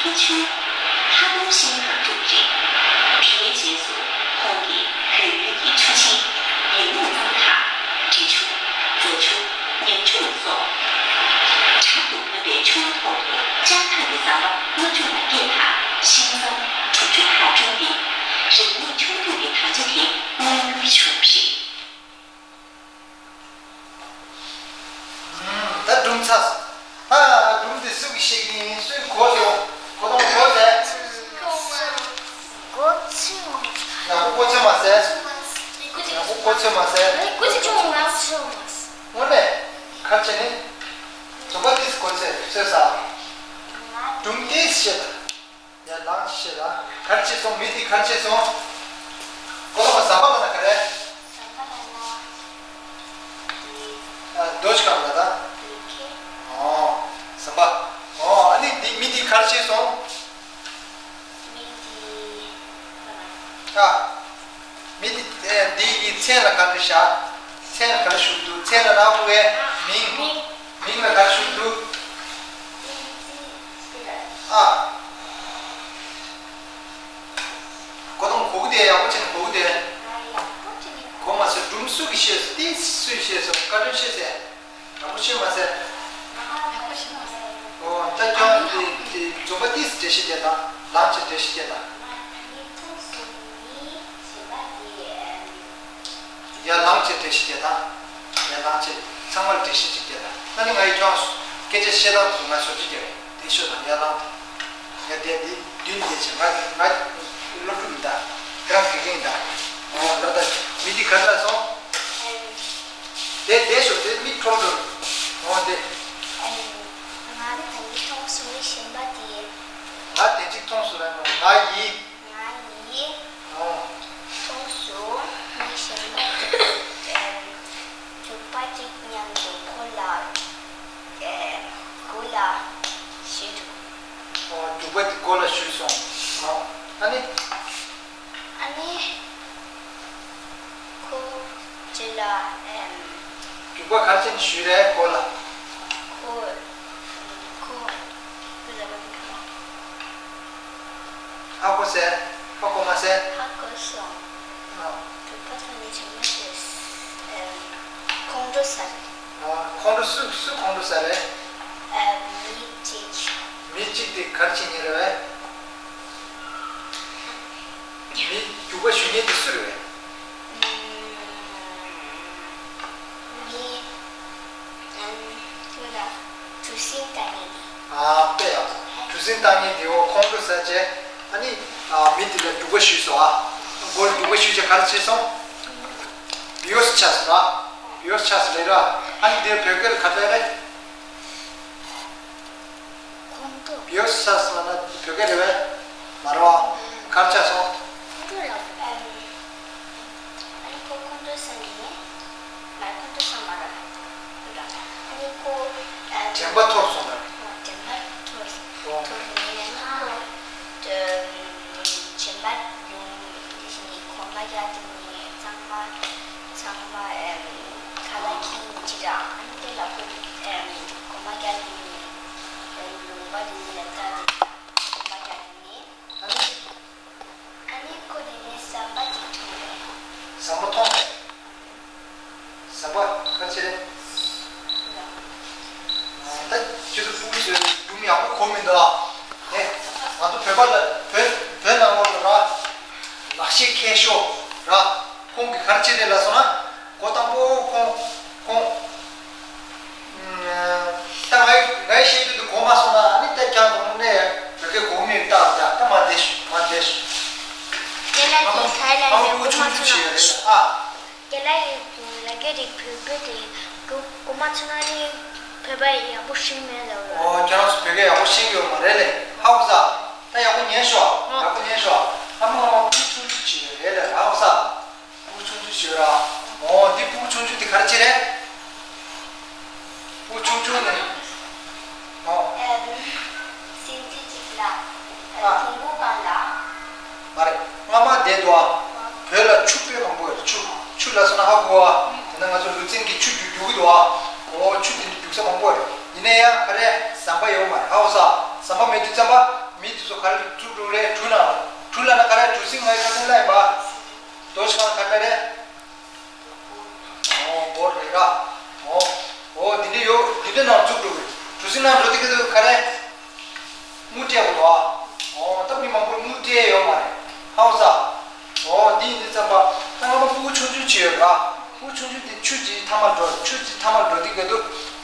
ཁྱེད་ཆུ། ཁ་སྟོང་ཤིང་དང་གྲུབ་རེད། དེའི་རྗེས་སུ་ཁོང་གིས་བོད་ཡུལ་གྱི་ཆུ་ཆེན་ཡོས་མུའུ་ཙང་དང་འབྲི་ཆུ། རྫ་ཆུ། ཉང་ཆུ་ལ་སོགས། གྲ་འདུག་ན་པའི་ཆུ་བོ་ཐོག་ཏུ་ལྕགས་ཐག་གི་ཟམ་པ་ལྔ་བཅུ་ང་བརྒྱད་དང་ཤིང་ཟམ་དྲུག་ཅུ་ལྷག་བསྐྲུན་ཏེ། རིག་གནས་ཕྱོགས་བསྡུས་ཀྱི་དར་ཆ་དེ་མངོན་འགྱུར་བྱུང་བ་རེད། ད་སྒྲུང་ཚར་སོང་། ད་སྒྲུང་འདི་སུ་གིས་བཤད་ཀྱི་ཡིན། སུས་གོ་སོང་། གོ་དང་གོ་ཟེར། གོ་ཚོད་མ། ཡག་པོ་གོ་ཚོད་མ་ཟེར། ཡག་པོ་གོ་ཚོད་མ་ཟེར། གོ་ཚོད་མ། དངོས་གནས། ག་རེ་བྱས་ནས། རྫོང་པ་ཏིས་གོ་ཚོད་ཚོད་ས། སྒྲུང་ཏིས་བཤད་ད། ཡར་ལངས་ཤིག་ལ། ག་རེ་བྱས་སོང་། མི་དེ་ག་རེ་བྱས་སོང་། ཀོ་ལོ་མ་ཟམ་པ་ལབ་ན་ག་རེ། ཟམ་པ་ལབ་ན། ཨ། རྡོ་ཞིག་གམ་ལ་ད། རྡོ་ཁྱེར། ཨོ། ཟམ་པ། ཨོ། ཨ་ནི་འདི་མི་དེ་ག་རེ་བྱས་སོང་། མི་དེ། ཨ། མི་དེ་ཨེ། འདི་ཡི་མཚན་ལ་ག་རེ་བཞག་མཚན་ལ་ག་རེ་ཞུགས་འདུག་མཚན་ལ་ནག་པོ་བའི་མིང་། མིང་། མིང་ལ་ག་རེ་ཞུགས་འདུག་ཨ། གོ་དང་གོ་གི་དེ་ཡག་པོ་བྱས་ནས་གོ་གི་དེ། གོ་མ་ཟེར། སྒྲུང་སུ་གིས་བཤད་སོང་། ཏིས་སུས་བཤད་སོང་། བཀའ་དྲིན་ཆེ་ཟེར། ཡག་པོ་བཤད་མ་ཟེར། ཨོ། ད་ཁྱོད་དེ་དེ་རྫོང་པ་ཏིས་འགྲེལ་བཤད་རྒྱག་དང་། ལངས་བྱས་འགྲེལ་བཤད་རྒྱག་དང་། ཡར་ལངས་བྱས་འགྲེལ་བཤད་རྒྱག་དང་། ཡར་ལངས་བྱས་ཚང་མར་འགྲེལ་བཤད་ཅིག་རྒྱག་དང་། ཨ་ནི་ང་ཡི་ཁྱོད་སྐད་ཆ་བཤད་སྟངས་དེ་ང་ཞོར་ཅིག་རྒྱག་དེ་ཤོད་དང་། ཡར་ལངས་དང་། ཡར་བསྡད། འདི་མདུན་བསྡད་བྱས། ང་ང་སློབ་ཕྲུག་ཡིན་ད། ཁྱེད་རང་དགེ་རྒན་ཡིན་ད། ཨོ། ལ་ད་མི་འདི་ག་རེ་ལབ་སོང་། དེ་བསྡད་ཤོག་དེ་མིག་ཁྲོམ་དུ། ཨོ་དེ། ང་ད་གིན་མཐོང་སོང་། མི་གཞན་པ་དེ། ང་དེ་གཅིག་མཐོང་སོང་ལབ་ནོ། ང་ཡིན། ང་ཡིན། ཨོ། མཐོང་སོང་། མི་གཞན་པ་དེ། ཨེམ། རྒྱུག་པ་གཅིག་མཉམ་དུ་ཁོ་ལ། ཨེམ། མགོ་ལ་གཞུས་འདུག་ཨོ། རྒྱུག་པ་དེ་མགོ་ལ་གཞུས་སོང་། ཨོ། ཨ་ནི། ཨ་ནི། ཁོ་རྗེས་ལ་ཨེམ། རྒྱུག་པ་ག་རེ་བྱས་ནས་གཞུས་རེད་མགོ་ལ། ཁོ། ཁོ། ཁོ་ལ་བ་གི་ཁ། ཧ་གོ་ཟེར། ཧ་གོ་མ་ཟེར། ཧ་གོ་སོང་། ཨ། རྒྱུག་པ་ཐོག་ནས་བྱས་ན་ཤེས། ཨེམ། ཁོང་ཁྲོ་ཟ་རེད། ཨ། ཁོང་ཁྲོ་སུ་སུ་ཁོང་ཁྲོ་ཟ་རེད། ཨེམ། མི་གཅིག་མི་གཅིག་དེ་ག་རེ་བྱེད་མཁན་རེད་བས། མི་རྒྱུག་པ་གཞུ་མཁན་དེ་སུ་རེད་བས། ཨུམ། མི། ཨམ། ཁྱོད་ལ་གྲུ་གཟིངས་བཏང་མཁན་དེ། ཨ། དཔེ་ཡག་པོ། གྲུ་གཟིངས་བཏང་མཁན་དེ། འོ། ཁོང་ཁྲོ་ཟ་བྱས། ཨ་ནི། ཨ། མི་དེ་ལ་རྒྱུག་པ་གཞུས་སོང་། ཨ། མགོ་ལ་རྒྱུག་པ་གཞུས་བྱས་ག་རེ་བྱས་སོང་། བི་ཡོས་ཆགས་སོང་ར། བི་ཡོས་ཆགས་སོང་ལབ་ར། ཨ་ནི་དེ་བོད་སྐད་ལ་ག་རེ་ལབ་རེད། ཁོང་ཁྲོ། བི་ཡོས་ཆགས་སོང་ལབ་ན་བོད་སྐད་རེད་བས། མ་རེད་བ། ག་རེ་ཆགས་སོང་། ཁོང་ཁྲོ་ལབ། ཨམ། ཨ་ནི་ཁོ་ཁོང་ཁྲོ་ཟ་ནས། མ་རེད། ཁོང་ཁྲོ་ཟ་མ་རེད། ཨ་ནི་ཁོ། ཨམ། དྲན་པ་འཐོར་སོང་ལབ། དྲན་པ་འཐོར། འཐོར་ནས་ཁོ། ཨམ། གཞན་པ་ལུང་འདི་བཞིན་གོམ་པ་རྒྱག་དེ་ནས་གཙང་མ། ཚང་མ། ཨེམ། ཁ་ལག་འཁྱེར་ནས་ཅི་ར། ཨ་ནི་དེ་ལ་ཁོ། ཨེམ། གོམ་པ་རྒྱག་དེ་ནས། ཨེམ། ལུང་པ་དེ་ནས་ལ་ལྟ་དེ་གོམ་པ་རྒྱག་དེ་ནས། ཨ་ནི། ཨ་ནི་ཁོ་དེ་ནས་ཟམ་པ་ཅིག་མཐོང་རེད། ཟམ་པ་མཐོང་རེད། ཟམ་པ་ག་ཚད་རེད། ད་ཁྱེད་ཚོ་ཕྲུ་གུ་ཚོས་སྒྲུང་ཡག་པོ་གོ་མི་འདུག་ཨ། ནས་ང་ཚོ་བོད་པ་ལ། བོད་བོད་ནང་ལོགས་ལ་ར། ལག་ཤེས་མཁས་ཤོས་ར། ཁོང་གིས་ག་རེ་བྱས་རེད་ལབ་སོང་ན། འགོ་དང་པོ་ཁོང་ཁོང་། ད་ང་ཡི་ང་ཡི་བཤད་རྒྱུ་དེ་གོ་མ་སོང་ན། ཨ་ནི་ད་ཁྱེད་རང་ནས་བོད་སྐད་གོ་མི་ཡོད་ད། ད་ད་མ་བསྡད་ཤོག་མ་བསྡད་ཤོག་དེ་ལ་དེ་ཐའི་ལན་ལ་གོ་མ་སོང་ན། ཨ། དེ་ལ་ཡི་ལ་སྐད་རིགས་བོད་སྐད་དེ་གོ་གོ་མ་སོང་ན་ནི་བོད་པ་ཡག་པོ་ཤེས་མེད་ལ། ཨོ། ཁྱེད་རང་ཚོ་བོད་སྐད་ཡག་པོ་ཤེས་ཀྱི་ཡོད་མ་རེད་ལེ། ཧ་གོ་ས། ད་ཡག་པོ་ཉན་ཤོག་ཡག་པོ་ཉན་ཤོག་ཨ་མ་ཨ་མ་ཕྲུ་གུ་ཆུང་ཆུང་ཅིག་ཡོད་རེད་ལེ། ཧ་གོ་ས། ཕྲུ་གུ་ཆུང་ཆུང་ཞིག་ར། འོ། འདི་ཕྲུ་གུ་ཆུང་ཆུང་འདི་ག་རེ་བྱེད་རེད། ཕྲུ་གུ་ཆུང་ཆུང་ནི། འོ། ཨེམ། སེམས་ཅན་གཅིག་ལ། ཨ། དུམ་བུ་སྒང་ལ། མ་རེད། སྔ་མ་བསྡད་འདུག་ཨ། བོད་ལ་ཆུ་དཔེ་མང་པོ་ཡོད་རེད། ཆུ། ཆུ་ལབ་སོང་ན་ཧ་གོ་ཨ། དེ་ན་ང་ཚོ་ལུས་རྩལ་གྱི་ཆུ་རྒྱུག་རྒྱུག་གི་འདུག་ཨ། འོ། ཆུ་དེ་འདྲ་རྒྱུག་ས་མང་པོ་ཡོད་རེད། ཡིན་ན་ཡང་ག་རེ། ཟམ་པ་ཡོད་མ་རེད། ཧ་གོ་ས། ཟམ་པ་མེད་དུས་ཙམ་པ་མི་ རེད། ཨོ་སྒོར་རེད་ར། ཨོ། ཨོ་འདི་འདྲ་ཡོད། འདི་འདྲ་ནང་བཙུགས་འགྲོ་གི། གྲུ་གཟིངས་ནང་འགྲོ་དུས་སྐབས་སུ་ག་རེ། དངུལ་སྤྲད་དགོས་འདུག་ཨ། ཨོ་ད་མི་མང་པོ་དངུལ་སྤྲད་ཡོད་མ་རེད། ཧ་གོ་སོང་། ཨོ་འདི་ཡིན་དུས་ཙམ་པ་ད་སྔ་མ་ཕྲུ་གུ་ཆུང་ཆུང་བྱས་ཡོད་ར། ཕྲུ་གུ་ཆུང་ཆུང་དེ་ཆུ་ཅིག་མཐའ་མར་འགྲོ། ཆུ་ཅིག་མཐའ་མར་འགྲོ་དུས་སྐབས་སུ།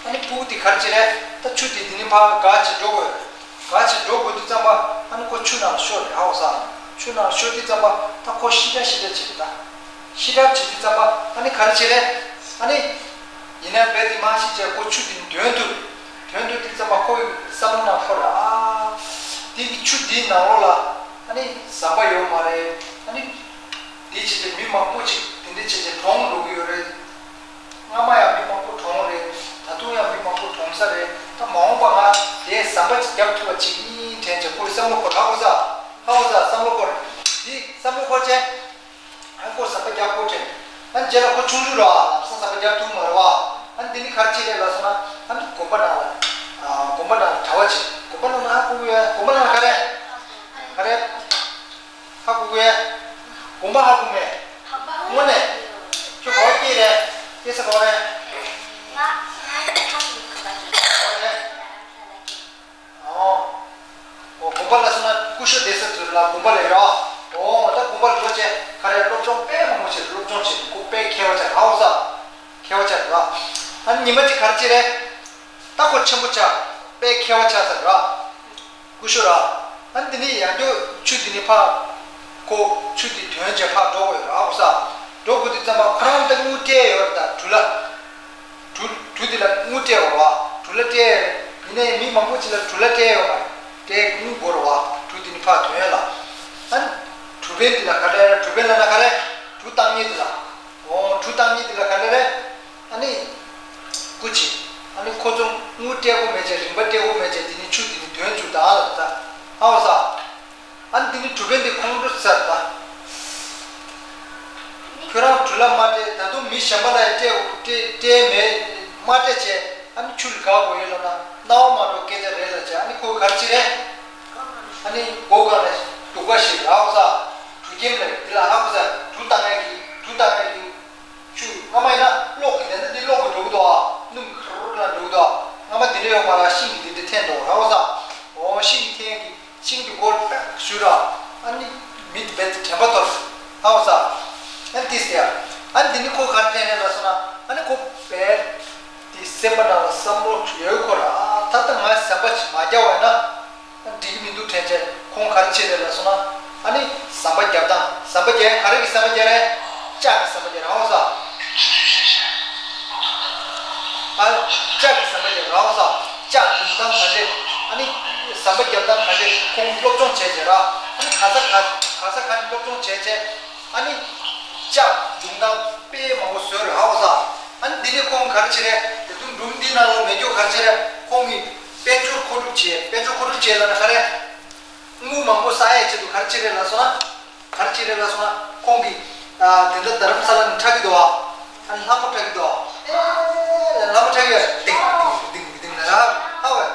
ཨ་ནི་ཕྲུ་གུ་དེ་ག་རེ་བྱེད་རེད། ད་ཆུ་དེ་འདི་ནས་ཕར་བརྒལ་བྱས་འགྲོ་དགོས་རེད། ག་ཅིག་འགྲོ་དགོས་དུས་ཙམ་པ་ཨ་ནི་ཁོ་ཆུ་ནང་ལ་ཤོར་རེད། ཧ་གོ་སོང་། ཆུ་ནང་ལ་ཤོར་དུས་ཙམ་པ་ད་ཁོ་ཤི་ཁྲག་ཤི་ཁྲག་བྱེད་རེད་ད། ཤི་ཁྲག་བྱེད་དུས་ཙམ་པ་ཨ་ནི་ག་རེ་བྱེད་རེད། ཨ་ནི་ཡིན་ན་རྦད་དེ་མ་ཤི་བྱས་ཁོ་ཆུ་དེ་དོན་དུ། དོན་དུ་དུས་ཙམ་པ་ཁོ་ཡི་བསམ་བློ་ནང་འཁོར་རེད། ཨ་དེ་གི་ཆུ་དེའི་ནང་ལོགས་ལ་ཨ་ནི་ཟམ་པ་ཡོད་མ་རེད། ཨ་ནི་དེ་བྱས་ཏེ་མི་མང་པོ་ཅིག་དེ་འདྲ་བྱས་ཏེ་གྲོངས་འགྲོ་གི་ཡོད་རེད། སྔ་མ་ཡང་མི་མང་པོ་གྲོངས་རེད། ད་དུང་ཡང་མི་མང་པོ་གྲོངས་ས་རེད། ད་མ་འོངས་པ་ང་དེའི་ཟམ་པ་ཅིག་བརྒྱབ་ཐུབ་པ་ཅིག་ཡིན་དྲན་བྱས་ཁོའི་བསམ་བློ་འཁོར། ཧ་གོ་ས། ཧ་གོ་ས། བསམ་བློ་འཁོར། འདི་བསམ་བློ་འཁོར་བྱས། ཨ་ཁོ་ཟམ་པ་བརྒྱབ་ཁོ་དྲན། ཨ་རྗེས་ལ་ཁོ་ཆུང་ཆུང་ར་ལབ་ས་ཟམ་པ་བརྒྱབ་ཐུབ་མ་རེད་བ། ཨ་འདི་ནི་ག་རེ་བྱེད་རེད་ལབ་སོང་ན། ཨ་ནི་དགོན་པ་ནང་ལ། ཨ་དགོན་པ་ནང་ལ་གྲྭ་པ་བྱེད། དགོན་པ་ནང་ལ་ཧ་གོ་གི་ཡོད། དགོན་པ་ནང་ལ་ག་རེ། ག་རེ། ཧ་གོ་གི་ཡོད། དགོན་པ་ཧ་གོ་མེད། དངོས་གནས། ཁྱོད་ག་པར་སྐྱེས་རེད། སྐྱེས་ས་ག་པར་རེད། ཨོ། ཨོ་དགོན་པ་ལ་སོང་ན་སྐུ་ཞབས་བསྡད་ས་ཚུར་ལ་དགོན་པ་ལ་ཡོད། ཨོ་ད་དགོན་པ་ལ་འགྲོ་བྱས་ག་རེ་སློབ་སྦྱོང་དཔེ་མང་པོ་བྱས། སློབ་སྦྱོང་བྱས་ཁོ་དཔེ་མཁས་པ་ཆགས། ཧ་གོ་ས། མཁས་པ་ཆགས་ར། ཨ་ནི་ཉི་མ་གཅིག་ག་རེ་བྱེད་རེད། ད་ཁོ་ཆེན་པོ་ཆགས། དཔེ་མཁས་པ་ཆགས་ཚར་ར། སྐུ་ཞབས་ར། ཨ་ནི་འདི་ནས་ཡང་བསྐྱར་ཆུ་འདི་ནས་ཕར། ཁོ་ཆུ་འདི་དོན་བྱས་ཕར་འགྲོ་དགོས་ཡོད་ར། ཧ་གོ་ས། འགྲོ་དགོས་དུས་ཙམ་པ་ཁོ་རང་ད་དངུལ་སྤྲད་ཡོད་རེད་ད་གྲུ་ལ། གྲུ་གྲུ་འདི་ལ་དངུལ་སྤྲད་ཡོད་རེད་བ། གྲུ་ལ་སྤྲད་ཡོད་རེད། ཡིན་ནའི་མི་མང་པོ་ཅིག་ལ་གྲུ་ལ་སྤྲད་ཡོད་མ་རེད། སྤྲད་དངུལ་དགོས་རེད་བ། གྲུ་འདི་ནས་ཕར་དོན་ཡོད་ལ། ཨ་ནི་གྲུ་དཔོན་འདི་ལ་ག་རེ། གྲུ་དཔོན་ལབ་ན་ག་རེ། གྲུ་བཏང་མཁན་འདི་ལ། འོ་གྲུ་བཏང་མཁན་འདི་ལ་ག་རེ་རེད། ཨ་ནི། སྐུ་མཁྱེན། ཨ་ནི་ཁོ་ཚོ་དངུལ་སྤྲད་དགོས་མེད་བྱས། རིན་པ་སྤྲད་དགོས་མེད་བྱས། དེ་ནི་ཆུ་དེ་ནི་དོན་བཅུག་དང་ལབ་ད། ཧ་གོ་ས། ཨ་ནི་དེ་ནི་གྲུ་དཔོན་དེ་ཁོང་ཁྲོ་ཟ་ད། ཁྱོད་རང་གྲུ་ལ་མ་སྤྲད། ད་དུང་མི་གཞན་པ་ལ་ཡང་སྤྲད་སྤྲད་སྤྲད་མེད། མ་སྤྲད་བྱས། ཨ་ནི་ཆུ་ལ་དགའ་དགོས་ཡོད་ལབ་ན་རྣ་བ་མ་འགྲོ་སྐད་ཆ་རེད་ལབ་བྱས། ཨ་ནི་ཁོ་ག་རེ་བྱེད་རེད། ཨ་ནི་སྒོ་སྒང་ལ་སྡུག་པ་ཞིག་ཧ་གོ་ས། གྲུ་ཁྱིམ་ལ་དེ་ལ་ཧ་གོ་ས། གྲུ་བཏང་ཡག་གི་གྲུ་བཏང་ཡག་གི་ཆུ་སྔ་མ་ཡིན་ན་གློག་གི་དེ་འདྲ་འདི་གློག་གི་འགྲོ་གི་འདུག་ཨ། སྣུམ་གི་ཧྲུར་ལ་འགྲོ་གི་འདུག་ཨ། སྔ་མ་འདི་འདྲ་ཡོད་མ་རེད། ཤིང་གི་འདི་འདྲ་འཐེན་འགྲོ། ཧ་གོ་ས། འོ་ཤིང་གི་འཐེན་གི་ཤིང་གི་སྒོར་ཏག་ཞུ་ར། ཨ་ནི་མི་དེ་བས་དྲན་པ་ཐོར། ཧ་གོ་ས། ཨ་ནི་ཏིས་ཡ། ཨ་ནི་འདི་ནི་ཁོ་ག་རེ་དྲན་རེད་ལབ་སོང་ན། ཨ་ནི་ཁོ་བས་དེ་སེམས་པ་ནང་ལ་བསམ་བློ་ཡོད་ཁོ་ར། ད་ལྟ་ང་ཟམ་པ་ཅིག་མ་བརྒྱབ་པ་ཡིན་ན། འགྲིག་གི་མི་འདུག་དྲན་བྱས་ཁོང་ག་རེ་བྱེད་རེད་ལབ་སོང་ན། ཨ་ནི་ཟམ་པ་རྒྱབ་སྟངས། ཟམ་པ་རྒྱག་ག་རེ་གི་ཟམ་པ་རྒྱག་རེད། ལྕགས་ཀྱི་ཟམ་པ་རྒྱག་རེད། ཧ་གོ་ས། ཨ་ལྕགས་ཀྱི་ཟམ་པ་རྒྱག་རེད། ཧ་གོ་ས། ལྕགས་རྡུང་སྟངས་ག་འདྲས། ཨ་ནི་ཟམ་པ་རྒྱབ་སྟངས་ག་འདྲས། ཁོང་སློབ་སྦྱོང་བྱས་བྱས་ར། ཨ་ནི་ག་ས་ག་ག་ས་ག་ནས་སློབ་སྦྱོང་བྱས་བྱས། ཨ་ནི་ལྕགས་རྡུང་སྟངས་དཔེ་མང་པོ་བཟོས་རེད། ཧ་གོ་ས། ཨ་ནི་འདི་ནས་ཁོང་ག་རེ་བྱེད་རེད། ད་དུང་སྒྲུང་འདི་ནང་ལ་མེད་རྒྱུ་ག་རེ་བྱེད་རེད། ཁོང་གིས་དཔལ་འབྱོར་མཁོ་སྒྲུབ་བྱས། དཔལ་འབྱོར་མཁོ་སྒྲུབ་བྱས་ལབ་ན་ག་རེ། དངུལ་མང་པོ་བསགས་ཡག་ཆེད་དུ་ག་རེ་བྱེད་རེད་ལབ་སོང་ན། ག་རེ་བྱེད་རེད་ལབ་སོང་ན། ཁོང་གིས་ཨ་དེ་འདྲ་རྡ་རམ་ས་ལ་ནས་འཁྲབ་ཀྱི་འདུག་བ། ཨ་ནི་ལྷ་མོ་འཁྲབ་ཀྱི་འདུག་བ། ཨེ་ལྷ་མོ་འཁྲབ་ཀྱི་ཡོད། ཏིང་ཏིང་ཏིང་ཏིང་ལ་ར་ཧ་བས་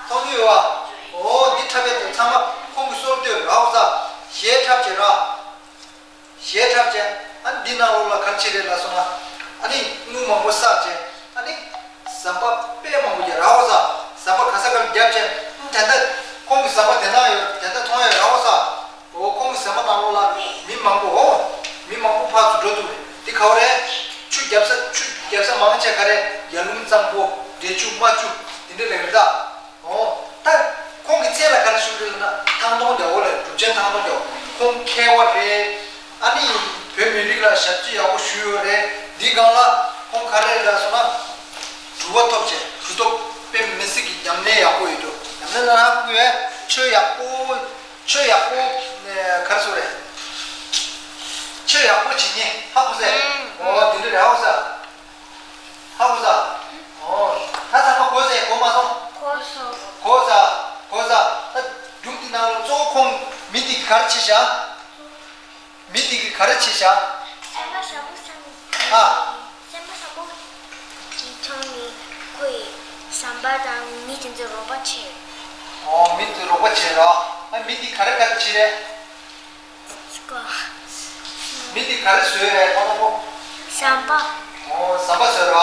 མཐོང་གི་ཡོད་བ། འོ་འདི་འཁྲབ་ཡག་དེ་ཚང་མ་ཁོང་གིས་སྲོལ་གཏོད་ར་བ་ས་གཞས་འཁྲབ་བྱས་ར། གཞས་འཁྲབ་བྱས། ཨ་ནི་འདི་ནང་ལོགས་ལ་ག་རེ་བྱེད་རེད་ལབ་སོང་ན། ཨ་ནི་དངུལ་མང་པོ་བསགས་བྱས། ཨ་ནི་ཟམ་པ་དཔེ་མང་པོ་རྒྱག་ར་བ་ས། ཟམ་པ་ག་ས་ག་ལ་རྒྱབ་བྱས། ཨ་ནི་ད་ལྟ་ཁོང་གི་ཟམ་པ་དེ་ན་ཡོད། དེ་ན་མཐོང་ཡོད་ར་བ་ས། འོ་ཁོང་གི་ཟམ་པ་ནང་ལོགས་ལ་མི་མང་པོ། འོ་མི་མང་པོ་ཕར་ཚུར་འགྲོ་འདུག་རེད། འདི་ག་བ་རེད། ཆུ་རྒྱབ་ས། ཆུ་རྒྱབ་ས་མང་ཆེ་ག་རེ། ཡར་ཀླུང་གཙང་པོ། འབྲས་ཆུ། རྨ་ཆུ། འདི་འདྲ་ལེགས་རེད་ད། ཨོ། ད་ཁོང་གི་མཚན་ལ་ག་རེ་ཞུ་རེད་ལབ་ན་ཐང་སྟོང་རྒྱལ་པོ་ལབ། གྲུབ་ཆེན་ཐང་སྟོང་རྒྱལ་པོ། ཁོང་མཁས་པ་རེད། ཨ་ནི་བོད་མི་རིགས་ལ་ཞབས་ཕྱི་ཡག་པོ་ཞུས་ཡོད་རེད། འདི་སྒང་ལ་ཁོང་ག་རེ་རེད་ལབ་སོང་ན། གྲུབ་པ་ཐོབ་བྱས། གྲུབ་ཐོབ་དཔེ་མི་སྲིད་ཀྱི་ཉམས་ལེན་ཡག་པོ་ཡོད་འགྲོ། ཉམས་ལེན་ལ་ཧ་གོ་ཡོད། ཆོས་ཡག་པོ། ཆོས་ཡག་པོ། ག་རེ་ཟེར་རེད། ཆོས་ཡག་པོ་བྱེད་མཁན་ཧ་གོ་ཟེར། ཨོ་དེ་འདྲ་རེད། ཧ་གོ་ཟེར། ཧ་གོ་ས། ཨོ། ད་ཚང་མ་གོ་ས་གོ་མ་སོང་། གོ་སོང་། གོ་ས། གོ་ས། ད་སྒྲུང་འདི་ནང་ལ་གཙོ་བོ་ཁོང་མི་འདི་གིས་ག་རེ་བྱས་ཤག་མི་འདི་གིས་ག་རེ་བྱས་ཤག་སེམས་པ་ཞན་པོ་ཚང་། ཨ། སེམས་པ་ཞན་པོ་གི་ཐོག་ནས་ཁོ་ཡི་ཟམ་པ་དང་མི་དེ་ཚོ་རོགས་པ་བྱས། ཨོ་མི་དེ་རོགས་པ་བྱས་ར། ཨ་མི་འདི་ག་རེ་ག་རེ་བྱས་རེད། ཀོ། མི་འདི་ག་རེ་བཟོས་རེད་ད་དང་པོ། ཟམ་པ། ཨོ་ཟམ་པ་བཟོས་ར།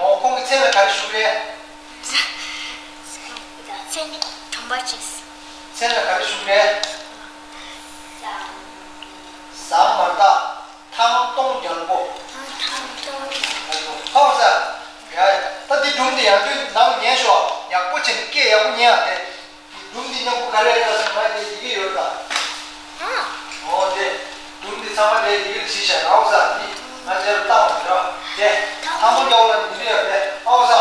ཨོ་ཁོང་གི་མཚན་ལ་ག་རེ་ཞུ་གི་རེད། མཚན་གྲོང་པ་ཆེ། མཚན་ལ་ག་རེ་ཞུ་གི་རེད། ཟམ་མ་རེད་ད། ཐང་སྟོང་རྒྱལ་པོ། ཐང་སྟོང་རྒྱལ་པོ། ཧོ་ས། ཡ། ད་འདི་སྒྲུང་འདི་ཡང་དུས་ནང་ཉན་ཤོག་ཡག་པོ་བྱས་ནས་སྐད་ཡག་པོ་ཉན་ཡ་དེ། སྒྲུང་འདི་མཉམ་པོ་ག་རེ་ཡིན་ན་ཟེར་ན་དེ་ཡི་གེ་ཡོད་ད། ཨོ་དེ། སྒྲུང་འདི་ཚང་མ་དེ་ཡི་གེ་ལ་བྲིས་བཞག་ཨོ་ས་འདི་ང་དེ་ལ་བཏང་བ་རེད་དེ། ཐང་སྟོང་རྒྱལ་པོ་ལ་འདི་འདྲ་ཡོད་པས་ཨོ་ས།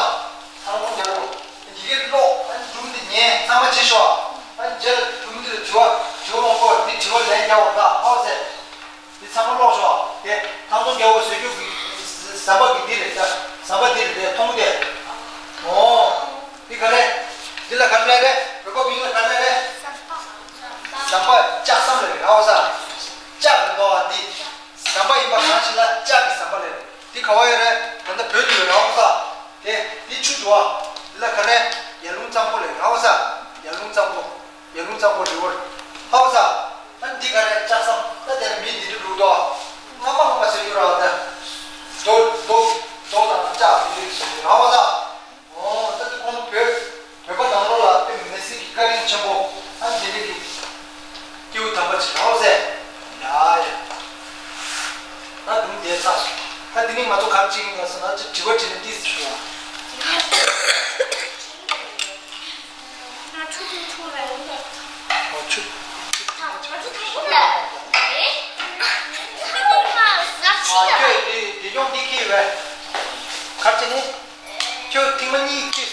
ཐང་སྟོང་རྒྱལ་པོ། ཡི་གེ་ཀློག་ཨ་ནི་སྒྲུང་འདི་ཉན་ཚང་མ་བྱེད་ཤོག་ཨ་ནི་རྗེས་ལ་སྒྲུང་འདི་ལ་དྲི་བ་དྲི་བ་མང་པོ་འདི་དྲི་བ་ལན་རྒྱག་པ་དང་ཨོ་ཟེར། འདི་ཚང་མ་ཀློག་ཤོག་དེ་ཐང་སྟོང་རྒྱལ་པོ་བཟོ་རྒྱུ་གི་ཟམ་པ་གི་འདི་རེད་ད། ཟམ་པ་འདི་རེད་དེ་མཐོང་དེ། ཨོ། འདི་ག་རེ། འདི་ལ་ག་རེ་ལབ་རེད། བོད་པ་མིང་ལ་ག་རེ་ལབ་རེད། ཟམ་པ་ལྕགས་ཟམ་ལབ་རེད་ཨོ་ས། ལྕགས་རེད་འདུག་ཨ་འདི། ཟམ་པ་ཡིན་པ་གང་ཞིག་ལ་ལྕགས་ཀྱི་ཟམ་པ་ལབ་རེད། འདི་ག་བ་ཡོད་རེད། ད་ལྟ་བོད་དུ་ཡོད་རེད་ཨོ་ས། དེ་འདི་ཆུ་འདུག་ཨ། འདི་ལ་ག་རེ། ཡར་ཀླུང་གཙང་པོ་ལབ་རེད་ཨོ་ས། ཡར་ཀླུང་གཙང་པོ། ཡར་ཀླུང་གཙང་པོ་རི་བོར། ཧའོ་ས། ད་འདི་ག་རེ་ལྕགས་ཟམ་ད་དེར་མི་འདི་འདྲ་འདུག་དོ། རྔ་མ་རྔ་མ་ཟེར་རྒྱུ་ར་ད། རྡོ་རྡོ་རྡོ་དང་ལྕགས་འདི་འདྲ་ཟེར་རྒྱུ་ར་ཧའོ་ས། ཨོ་ད་འདི་ཁོང་བོད་བོད་པ་ནང་ལོགས་ལ་དཔེ་མི་སྲིད་ཀྱི་བཀའ་དྲིན་ཆེན་པོ་ཨ་འདི་འདྲ་གི་སྐྱེས་བུ་དམ་པ་ཅིག་ཧའོ་ས། ཡ་ཡ། ད་སྒྲུང་དེ་ཚར་སོང་། ད་འདི་ནི་ང་ཚོ་ག་རེ་བྱེད་ཀྱི་ཡིན་ལབ་སོང་ན་ཅིག་དྲི་བ་དྲིས་ན་ཏིས་ཞུ་བ། ཨོ་ཆུ། ཨ་ཁྱོད་འདི་འདི་སྐྱོང་འདི་ཁྱེར་བས། གར་ཅི་ནི། ཁྱོད་ཐེངས་མ་གཉིས་ཁྱེར་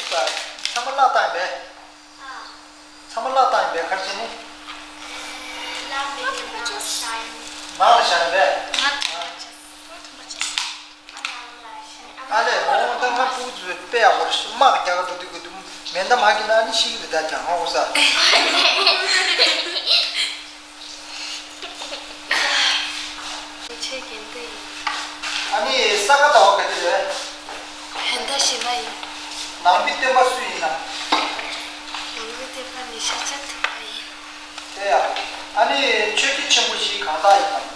སོང་ད། ཚང་མ་བརླག་བཏང་ཡིན་པས། ཚང་མ་བརླག་བཏང་ཡིན་པས་གར་ཅི་ནི། ནང་ལ་བཞག་ཡིན་པས། ཨ་ལས་འོང་ད་ང་ཕྲུ་གུ་ཚོས་དཔེ་ཡག་པོ་རེད་དམག་རྒྱག་ག་འགྲོ་དུས་ཀྱི་དུམ་མེ་མདའ་མ་གི་ན་ནི་ཤི་གི་རེད་ད་ཀྱང་ཧ་གོ་ས། ཆེ་གན་དེ་ཡིན། ཨ་ནི་ས་ག་ཟླ་བ་ག་དུས་རེད། ཧན་ད་ཤི་མ་ཡིན། ནང་པའི་བསྟན་པ་སུ་ཡིན་ནམ། ནང་པའི་བསྟན་པ་ནི་ཤཱཀྱ་ཐུབ་པ་ཡིན། དེ་ཡག་པོ། ཨ་ནི་ཆོས་བརྒྱུད་ཆེན་པོ་བཞི་གང་དག་ཡིན་ནམ།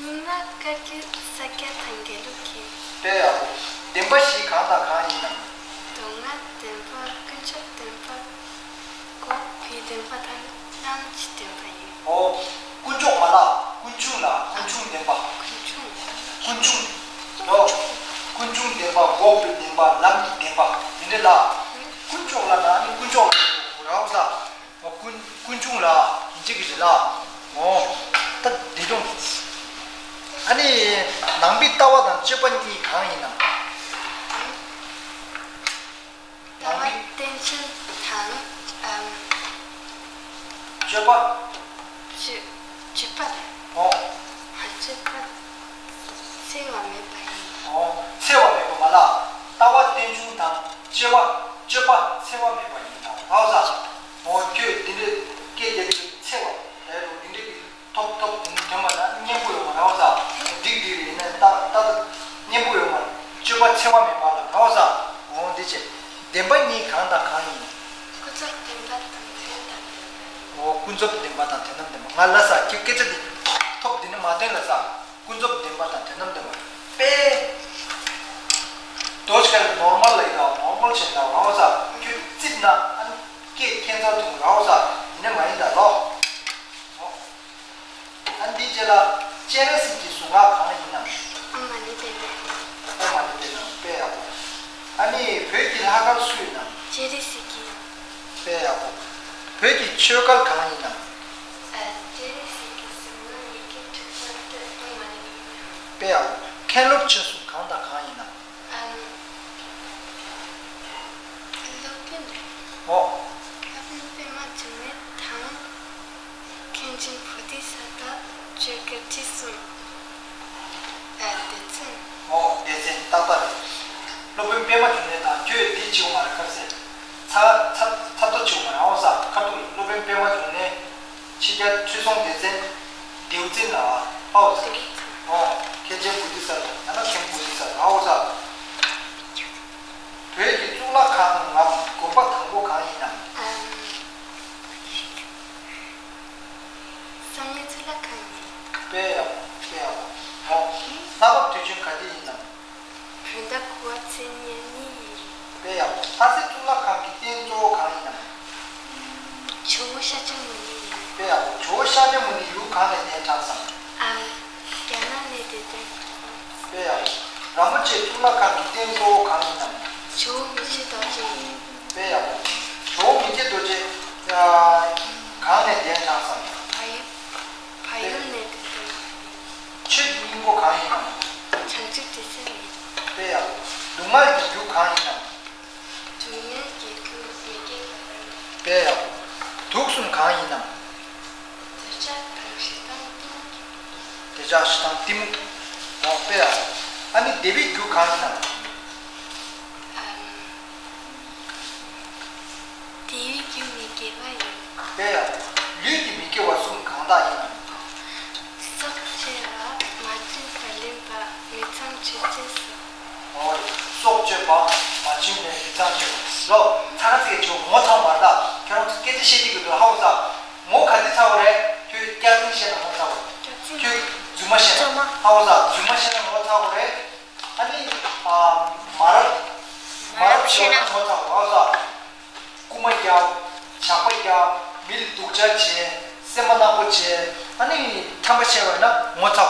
རྙིང་མ་བཀའ་བརྒྱུད་ས་སྐྱ་དང་དགེ་ལུགས་ཀྱི། དཔེ་ཡག་པོ། བདེན་པ་བཞི་གང་དང་གང་ཡིན་ནམ། མདོ་སྔགས་བདེན་པ་ཀུན་རྫོབ་བདེན་པ་འགོག་པའི་བདེན་པ་དང་ལམ་གྱི་བདེན་པ་ཡིན། ཨོ། དཀོན་མཆོག་མ་ལ་ཀུན་འབྱུང་ལ་ཀུན་འབྱུང་བདེན་པ། ཀུན་འབྱུང་། ཀུན་འབྱུང་། ལོ། ཀུན་འབྱུང་བདེན་པ་འགོག་པའི་བདེན་པ་ལམ་གྱི་བདེན་པ་དེ་འདྲ་ལ། དཀོན་མཆོག་ལ་ན་ནི་དཀོན་མཆོག་ལ་རང་ས། ཀུན་ཀུན་འབྱུང་ལ་ཡིན་གཅིག་གི་རེད་ལ། འོ། ད་འདི་སྒྲུང་། ཨ་ནི། ནང་པའི་ལྟ་བ་དང་སྤྱོད་པ་གཉིས་གང་ཡིན་ནམ། ལྟ་བ་རྟེན་འབྱུང་དང་། ཨམ། སྤྱོད་པ། སྤྱོད་སྤྱོད་པ་རེད། འོ། སྤྱོད་པ་འཚེ་བ་མེད་པ་ཡིན། འོ། འཚེ་བ་མེད་པ་མ་ལ། ལྟ་བ་རྟེན་འབྱུང་དང་སྤྱོད་པ་སྤྱོད་པ་འཚེ་བ་མེད་པ་ཡིན་ལ་ཧའོ་ས། འོ་ཁྱོད་འདི་འདྲའི་སྐད་རྒྱག་རྒྱུ་འཚེ་བ་རེད་རོ་འདི་འདྲའི་གི་ཐོབ་ཐོབ་དེ་ནི་དོན་མ་ན་སྙན་པོ་ཡོང་མ་རེད་ཧའོ་ས། འགྲིག་འགྲིག་རེད་ཡིན་ན་ད་ད་ད་སྙན་པོ་ཡོང་མ་རེད་སྤྱོད་པ་འཚེ་བ་མེད་པ་ལ་ཧའོ་ས། འོ་འདི་བྱས། བདེན་པ་གཉིས་གང་དང་གང་ཡིན། ཀུན་རྫོབ་བདེན་པ་དང་དོན་དམ་བདེན་པ་ཡིན། འོ་ཀུན་རྫོབ་བདེན་པ་དང་དོན་དམ་བདེན་པ་ང་ལ་ས་ཁྱེད་སྐད་ཆ་འདི་ཐོབ་འདི་ནི་མ་བསྟན་ལ་ས། ཀུན་རྫོབ་བདེན་པ་དང་དོན་དམ་བདེན་པ། དཔེ། དོ་ཅི་ཀ་ནོར་མལ་ལ་ཡོད་ནོར་མལ་བྱེད་དང་རང་ས་ཁྱོད་རྩིབ་ན་ཨ་ནི་སྐད་ཁྱད་མཚར་དུ་རང་ས་ཡིན་ན་མ་ཡིན་ད་ལོ། ཨ་ནི་འདི་རྗེས་ལ་སྤྱན་རས་གཟིགས་ཀྱི་གཟུངས་སྔགས་གང་ཡིན་ནམ། ཨོཾ་མ་ཎི་པདྨེ། ཨོཾ་མ་ཎི་པདྨེ་དཔེ་ཡག་པོ། ཨ་ནི་བོད་ཀྱི་ལྷ་མཁར་སུ་ཡིན་ནམ། སྤྱན་རས་གཟིགས་ཀྱི། དཔེ་ཡག་པོ། བོད་ཀྱི་ཆོས་སྐལ་གང་ཡིན་ནམ། ཨ། སྤྱན་རས་གཟིགས་ཀྱི་གཟུངས་སྔགས་ཡི་གེ་དྲུག་ཅུ་རྩ་བདུན་ཨོཾ་མ་ཎི་པདྨེ། དཔེ་ཡག་པོ། མཁན་སློབ་ཆེ་ཤོས་གང་དང་གང་ཡིན་ནམ། ཨམ། སློབ་དཔོན་རེད། ཨོ། སློབ་དཔོན་པདྨ་འབྱུང་གནས་དང་། མཁན་ཆེན་བོ་དྷི་ས་ཏྭ། ཇོ་གར་ཇི་གསུམ། ཨ། སྡེ་ཚན། ཨོ་སྡེ་ཚན་ཏག་ཏག་རེད། སློབ་དཔོན་པདྨ་འབྱུང་གནས་དང་ཁྱོད་འདི་བྱེད་དགོས་མ་རེད་ཁ་ཟས། ཚ་ཚ་ཚ་ཏོ་བྱེད་དགོས་མ་རེད་ཨོ་ས་ཁ་ཐུག་སློབ་དཔོན་པདྨ་འབྱུང་གནས། ཕྱི་རྒྱལ་ཆོས་སྲུང་སྡེ་ཚན། ལྡེའུ་བཙན་ལ་ཨོ་ས། ཨོ། མཁན་ཆེན་བོ་དྷི་ས་ཏྭ་ཡང་ན་མཁན་བོ་དྷི་ས་ཏྭ་ཨོ་ས། བོད་ཀྱི་གཙུག་ལག་ཁང་ངམ་དགོན་པ་དང་པོ་གང་ཡིན་ནམ། ཨམ། བསམ་ཡས་གཙུག་ལག་ཁང་ཡིན། དཔེ་ཡག་པོ་དཔེ་ཡག་པོ། གང་ནས་གདན་དྲངས་སམ། ཨམ། རྒྱ་ནག་ནས་བདེ་དོན། དཔེ་ཡག་པོ། རིན་པོ་ཆེ་གཙུག་ལག་ཁང་གི་རྟེན་གཙོ་བོ་གང་ཡིན་ནམ། ཇོ་བོ་མི་ཕྱེད་རྡོ་རྗེ་ཡིན། དཔེ་ཡག་པོ། ཇོ་བོ་མི་ཕྱེད་རྡོ་རྗེ། ཨ། གང་ནས་གདན་དྲངས་སམ། བལ་ཡུལ། བལ་ཡུལ་ནས་བདེ་དོན། ཆོས་ཀྱི་སྙིང་པོ་གང་ཡིན་ནམ། བྱང་ཆུབ་སྡེ་ཚན་ཡིན། དཔེ་ཡག་པོ། སྡུག་བསྔལ་གྱི་རྒྱུ་གང་ཡིན་ནམ། སྡུག་བསྔལ་གྱི་རྒྱུ་མི་དགེ་བ་རྣམས། དཔེ་ཡག་པོ། དུག་གསུམ་གང་ཡིན་ནམ། འདོད་ཆགས་དང་ཞེ་སྡང་གཏི་མུག་འདོད་ཆགས་ཞེ་སྡང་གཏི་མུག་འོ་དཔེ་ཡག་པོ། ཨ་ནི་བདེ་བའི་རྒྱུ་གང་ཡིན་ནམ། ཨམ། བདེ་བའི་རྒྱུ་ནི་དགེ་བ་ཡིན། དཔེ་ཡག་པོ། ལུས་ཀྱི་མི་དགེ་བ་གསུམ་གང་དག་ཡིན་ནམ། སྲོག་གཅོད་པ། མ་བྱིན་པར་ལེན་པ། མི་ཚངས་སྤྱོད་བྱེད་སོགས། ཨོ་རེད། སྲོག་གཅོད་པ། མ་བྱིན་ནས་མི་ཚངས་སྤྱོད་པ། ལོ། ཚང་ཚིག་ཆུ་ངོ་ཚ་བ་ད། ཁྱོད་རང་ཚོ་སྐད་ཆ་བཤད་ཀྱི་འདུག་ཧ་གོ་ས། ངོ་ག་དེ་ཚ་བ་རེད། ཁྱོད་སྐྱག་རྫུན་བཤད་ན་ངོ་ཚ་བ་རེད། ཁྱོད་རྫུན་མ་བཤད་ན། རྫུན་མ། ཧ་གོ་ས། རྫུན་མ་བཤད་ན་ངོ་ཚ་བ་རེད། ཨ་ནི། ཨ། མ་རབས། མ་རབས་བཤད་ན་ངོ་ཚ་བ་ཧ་གོ་ས། རྐུ་མ་རྒྱག་ཇག་པ་རྒྱག་མི་ལ་སྡུག་ཅག་བྱེད། སེམས་པ་ནག་པོ་བྱེད། ཨ་ནི་ཁྲམ་པ་བྱས་པ་ཡིན་ན་ངོ་ཚ་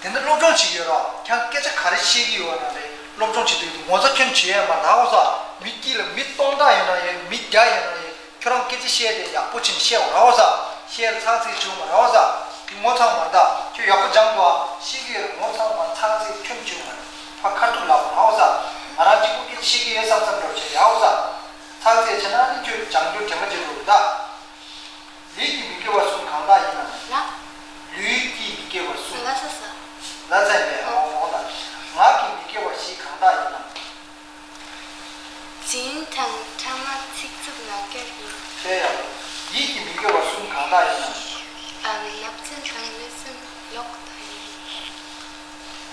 བ། དེ་འདྲ་སློབ་སྦྱོང་བྱེད་ཀྱི་ཡོད་ར། ཁྱེད་སྐད་ཆ་ག་རེ་བཤད་ཀྱི་ཡོད་ན་རེད། སློབ་སྦྱོང་བྱེད་དུས་ངོ་ཚ་ཁྱོན་བྱེད་ཡ་མ་རེད་ཧ་གོ་ས། མི་དཀྱིལ་ལ་མི་སྟོང་ཕྲག་ཡོད་ན་ཡོད། མི་བརྒྱ་ཡོད་ན་ཡོད། ཁྱོད་རང་སྐད་ཆ་བཤད་དེ་ཡག་པོ་བྱེད་ནས་བཤད་པ་རེད་ཧ་གོ་ས། བཤད་ལ་ཚང་ཚིག་བྱུང་མ་རེད་ཧ་གོ་ས། ངོ་ཚ་བ་མ་རེད། ཁྱོད་ཡག་པོ་སྦྱང་དགོས་ཨ། བཤད་ཀྱི་ཡོད་ར། ངོ་ཚ་བ་མ་ཚང་ཚིག་ཁྱོན་བྱུང་མ་རེད། ཕ་ཁ་ཐུག་ལབ་པ་རེད་ཧ་གོ་ས། ང་རང་གཅིག་པུ་སྐད་ཆ་བཤད་ཀྱི་ཡོད་བསམ་བསམ་འདྲ་བོ་བྱས་ཏེ་ཧ་གོ་ས། ཚང་ཚིག་བྱས་ན་ཨ་ནི་ཁྱོད་སྦྱང་རྒྱུ་དྲན་པ་བརྗེད་འགྲོ་གི་ད། ལུས་ཀྱི་མི་དགེ་བ་གསུམ་གང་དག་ཡིན་ནམ། ལ། ལུས་ཀྱི་མི་དགེ་བ་གསུམ། ལ་ས་ས། ལ་ཚན་པའི་ཨོ་ཧོ་ལ། ངག་གི་མི་དགེ་བ་བཞི་གང་དག་ཡིན་ནམ། རྫུན་དང་ཕྲ་མ་ཚིག་རྩུབ་ལག་བརྒྱབ་ཡིན། དཔེ་ཡག་པོ། ཡིད་ཀྱི་མི་དགེ་བ་གསུམ་གང་དག་ཡིན་ནམ། ཨ། བརྣབ་སེམས་དང་གནོད་སེམས་ལོག་ལྟ་ཡིན།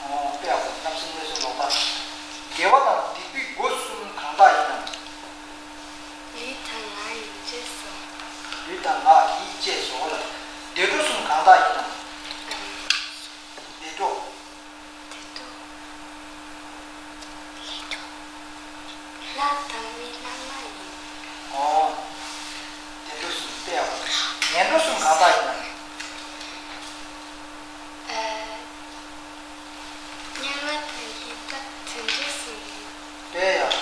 ཨོ་དཔེ་ཡག་པོ། བརྣབ་སེམས་གནོད་སེམས་ལོག་ལྟ། དགེ་བ་དང་སྡིག་པའི་སྒོ་གསུམ་གང་དག་ཡིན་ནམ། ལུས་དང་ངག་ཡིད་གཅེས་སོ། ལུས་དང་ངག་ཡིད་གཅེས་སོ་ལ། བདེ་འགྲོ་གསུམ་གང་དག་ཡིན་ནམ། བདེ་འགྲོ། བདེ་འགྲོ། ལྷ་དང་མི་ལྷ་མ་ཡིན། ཨོ། བདེ་འགྲོ་གསུམ་དཔེ་ཡག་པོ། ངན་འགྲོ་གསུམ་གང་དག་ཡིན་ནམ། ཨ། དམྱལ་བ་དང་ཡི་དྭགས་དུད་འགྲོ་གསུམ་ཡིན། དཔེ་ཡག་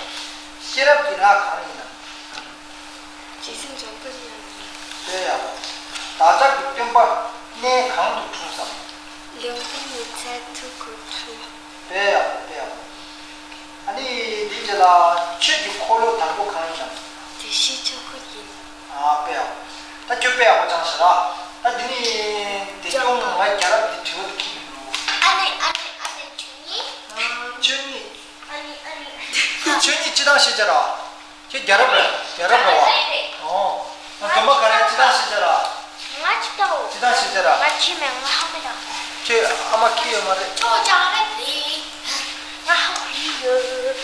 ཤེས་རབ་ཀྱི་ལྷ་གང་ཡིན་ནམ། རྗེ་བཙུན་འཇམ་དཔལ་དབྱངས་ཡིན། དཔེ་ཡག་བདག་ཅག་གི་སྟོན་པ་གནས་གང་དུ་འཁྲུངས་སམ། ལུམ་བི་ནི་མཚལ་དུ་སྐུ་འཁྲུངས། དཔེ་ཡག་པོ། དཔེ་ཡག་པོ། ཨ་ནི་འདིའི་རྗེས་ལ་ཆོས་ཀྱི་འཁོར་ལོ་དང་པོ་གང་ཡིན་ནམ། བདེ་གཤེགས་ཆོས་འཁོར་ཡིན། ཨ་དཔེ་ཡག་པོ། ད་ཁྱོད་དཔེ་ཡག་པོ་སྦྱངས་ཤག་ར། ད་འདི་ནི་བདེ་སྐྱོང་ང་རྒྱལ་རབས་འདི་དྲི་བ་འདི་ཁྱེད་ཀྱི་འདུག་ཨ་ནི་ཨ་ནི་ཨ་ནི་ཆོས་ཉིད། ཨ་ནི་ཨ་ནི། ཆོས་ཉིད་སྤྱི་བཏང་ཤེས་བྱ་ར། ཁྱེད་རྒྱལ་རབས་རེད། རྒྱལ་རབས་རེད་བ། ཨོ། ང་སྡོམ་པ་ག་རེ་སྤྱི་བཏང་ཤེས་བྱ་ར། ང་སྤྱི་བཏང་། སྤྱི་བཏང་ཤེས་བྱ་ར། ང་ཁྱི་མེད། ང་ཧ་མི་དང་། ཁྱེད་ཨ་མ་ཁྱི་ཡོད་མ་རེད། ཁྱོད་ཅང་རེད་དེ། ང་ཧ་གོ་ཡི་ཡོད།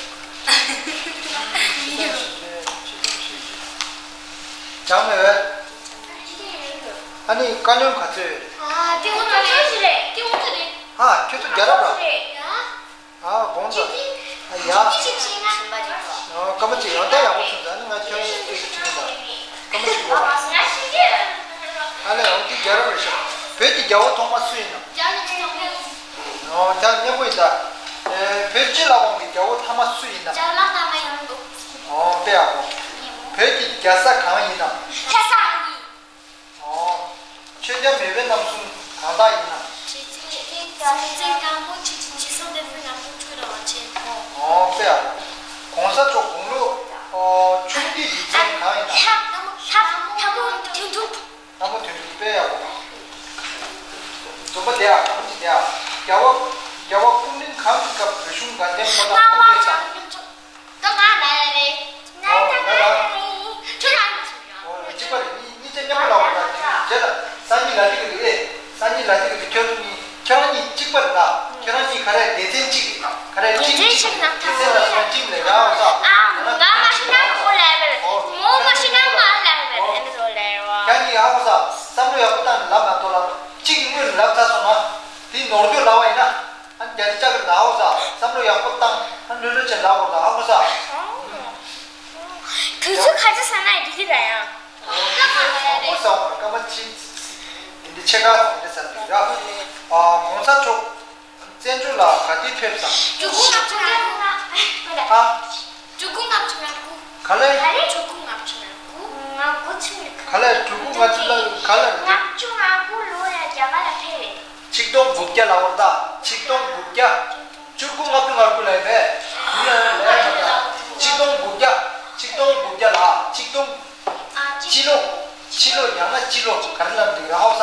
སྤྱི་བཏང་ཤེས་བྱ། སྤྱི་བཏང་ཤེས་བྱ། སྦྱངས་མེད་པས། ཨ་ནི་བཀའ་བློན་ག་ཚོད་ཡོད། ཨ་དེ་ཁོ་ཚོ་ཆོས་ཞིག་རེད། དེ་ཁོ་ཚོ་རེད། ཨ་ཁྱོད་ཚོ་རྒྱལ་རབས་ར། རེད། ཨ་དགོངས་དག་ཨ་ཡ། ཨ་སྐར་མ་གཅིག་ཡང་བསྡད་ཡག་པོ་བྱུང་ཙང་ཨ་ནི་ང་ཁྱོད་ཚོ་ཅིག་ཅིག་ཡིན་ད། སྐར་མ་གཅིག་ཡོད། ཨ་ལས་འོ་དེ་རྒྱལ་རབས་རེད་ཤག་བོད་ཀྱི་རྒྱལ་པོ་ཐོག་མ་སུ་ཡིན་ནམ། ཨོ་ད་སྙན་པོ་ཡིན་ད། ཨེ་བོད་སྤྱི་ལ་དབང་བའི་རྒྱལ་པོ་ཐ་མ་སུ་ཡིན་ནམ། ཨོ་དཔེ་ཡག་པོ། བོད་ཀྱི་རྒྱལ་ས་གང་ཡིན་ནམ། ཨོ། ཆོས་རྒྱལ་མེས་དབོན་རྣམ་གསུམ་གང་དག་ཡིན་ནམ། རྗེ་བཙུན་རྗེ་བཙུན་སྐྱབས་མགོན་ཆེ་བཞུགས་རྗེ་བཙུན་སྟོབས་ལྡན་རྣམ་གྲོལ་ཆོས་དང་བར་ཆད། ཨོ་དཔེ་ཡག་པོ། གོང་ས་མཆོག་དགུང་ལོ་ཨོ་ཆུང་དུས་ཀྱི་མཚན་གང་ཡིན་ནམ། ལྷ་ལྷ་མོ་ལྷ་མོ་དོན་གྲུབ། ལྷ་མོ་དོན་གྲུབ། དཔེ་ཡག་པོ། འཛོམས་པ་བསྡད་ཡག་ཐང་ཅིག་བསྡད་ཡག་རྒྱལ་བ་རྒྱལ་བ་སྐུ་ཕྲེང་གང་གི་སྐབས་བོད་གཞུང་དགའ་ལྡན་ཕོ་བྲང་དབུ་བརྙེས་དང་། ད་ང་ལ་ཡ་རེད། ང་ད་ང་ལ་ཡ་རེད། ཁྱོད་ལ་ཡ་རེད། ཨོ་གཅིག་པ་རེད། གཉིས་གཉིས་ཆ་མཉམ་པོ་ལ་འོ་ད་རྗེས་ལ་སང་ཉིན་ལ་འགྲིག་གི་རེད། སང་ཉིན་ལ་འགྲིག་གི་རེད། ཁྱོད་ཚོ་གཉིས་ཁྱེད་རང་གཉིས་གཅིག་པ་རེད་ད། ཁྱེད་རང་གཉིས་ག་རེ་སྡེ་ཚན་གཅིག་རེད། ག་རེ་སྡེ་ཚན་གཅིག་རེད། སྡེ་ཚན་ལ་སོང་གཅིག་ལས་ཡ་འོ་ད། ཨ་ང་མ་ཤི་ན་ཁོ་ལ་ཡ་རེད། མོ་མ་ཤི་ན་ང་ལ་ཡ་རེད། ཨ་ནི་ལོ་ལ་ཡ་རེད། ཁྱེད་གཉིས་ཡ་འོ་ད་བསམ་བློ་ཡག་པོ་བཏང་ནས་ལབ་མ་གཏོགས་ལ་གཅིག་གིས་སྔོན་ལ་ལབ་ཚར་སོང་ན་དེ་ནོར་འཁྲུལ་ལབ་པ་ཡིན་ན། ཨ་ནི་རྒྱ་ཆེ་ལྕགས་ཀྱི་ནང་འོག་ས་བསམ་བློ་ཡག་པོ་བཏང་ཨ་ལྷོད་ལྷོད་བྱས་ལབ་དགོས་ད་ཧ་གོ་ས། དུས་ཚོད་ག་ཚོད་ཟ་ན་འགྲིག་གི་རེད་ཡང་། ཨོ་དུས་ཚོད་མང་པོ་ཟ་བ་སྐར་མ་གཅིག་དེ་ འདི་ཕྱེད་ཀ་ཙམ་རེད་ཟེར་འདུག་ཡ། ཨ། གོང་ས་མཆོག་བཙན་བྱོལ་ལ་ག་དུས་ཕེབས་སམ། ཕྲུ་གུ་ལྔ་བཅུ་ང་དགུ། ཨ། ཕྲུ་གུ་ལྔ་བཅུ་ང་དགུ། ག་ལེ། ག་ལེ། ཕྲུ་གུ་ལྔ་བཅུ་ང་དགུ། ང་དགུ་ཚུད་ནི་ག་ག་ལེ། ཕྲུ་གུ་ལྔ་བཅུ་ལ་ག་ལེ། ལྔ་བཅུ་ང་དགུ་ལོ་ཡ་རྒྱ་གར་ལ་ཕེབས་རེད། ཆིག་སྟོང་དགུ་བརྒྱ་ལ་འོར་ད། ཆིག་སྟོང་དགུ་བརྒྱ། ཕྲུ་གུ་ལྔ་བཅུ་ང་དགུ་ལ་ཡིན་པས། ཡིན་ལ་ཡིན་ལ་ཡིན་ལ། ཆིག་སྟོང་དགུ་བརྒྱ། ཆིག་སྟོང་དགུ་བརྒྱ་ལ་ཆིག་སྟོང་། སྤྱི་ལོ། སྤྱི་ལོ་ཡང་ན་སྤྱི་ལོ་ག་རེ་ལབ་འདུག་ར་ཧའོ་ས།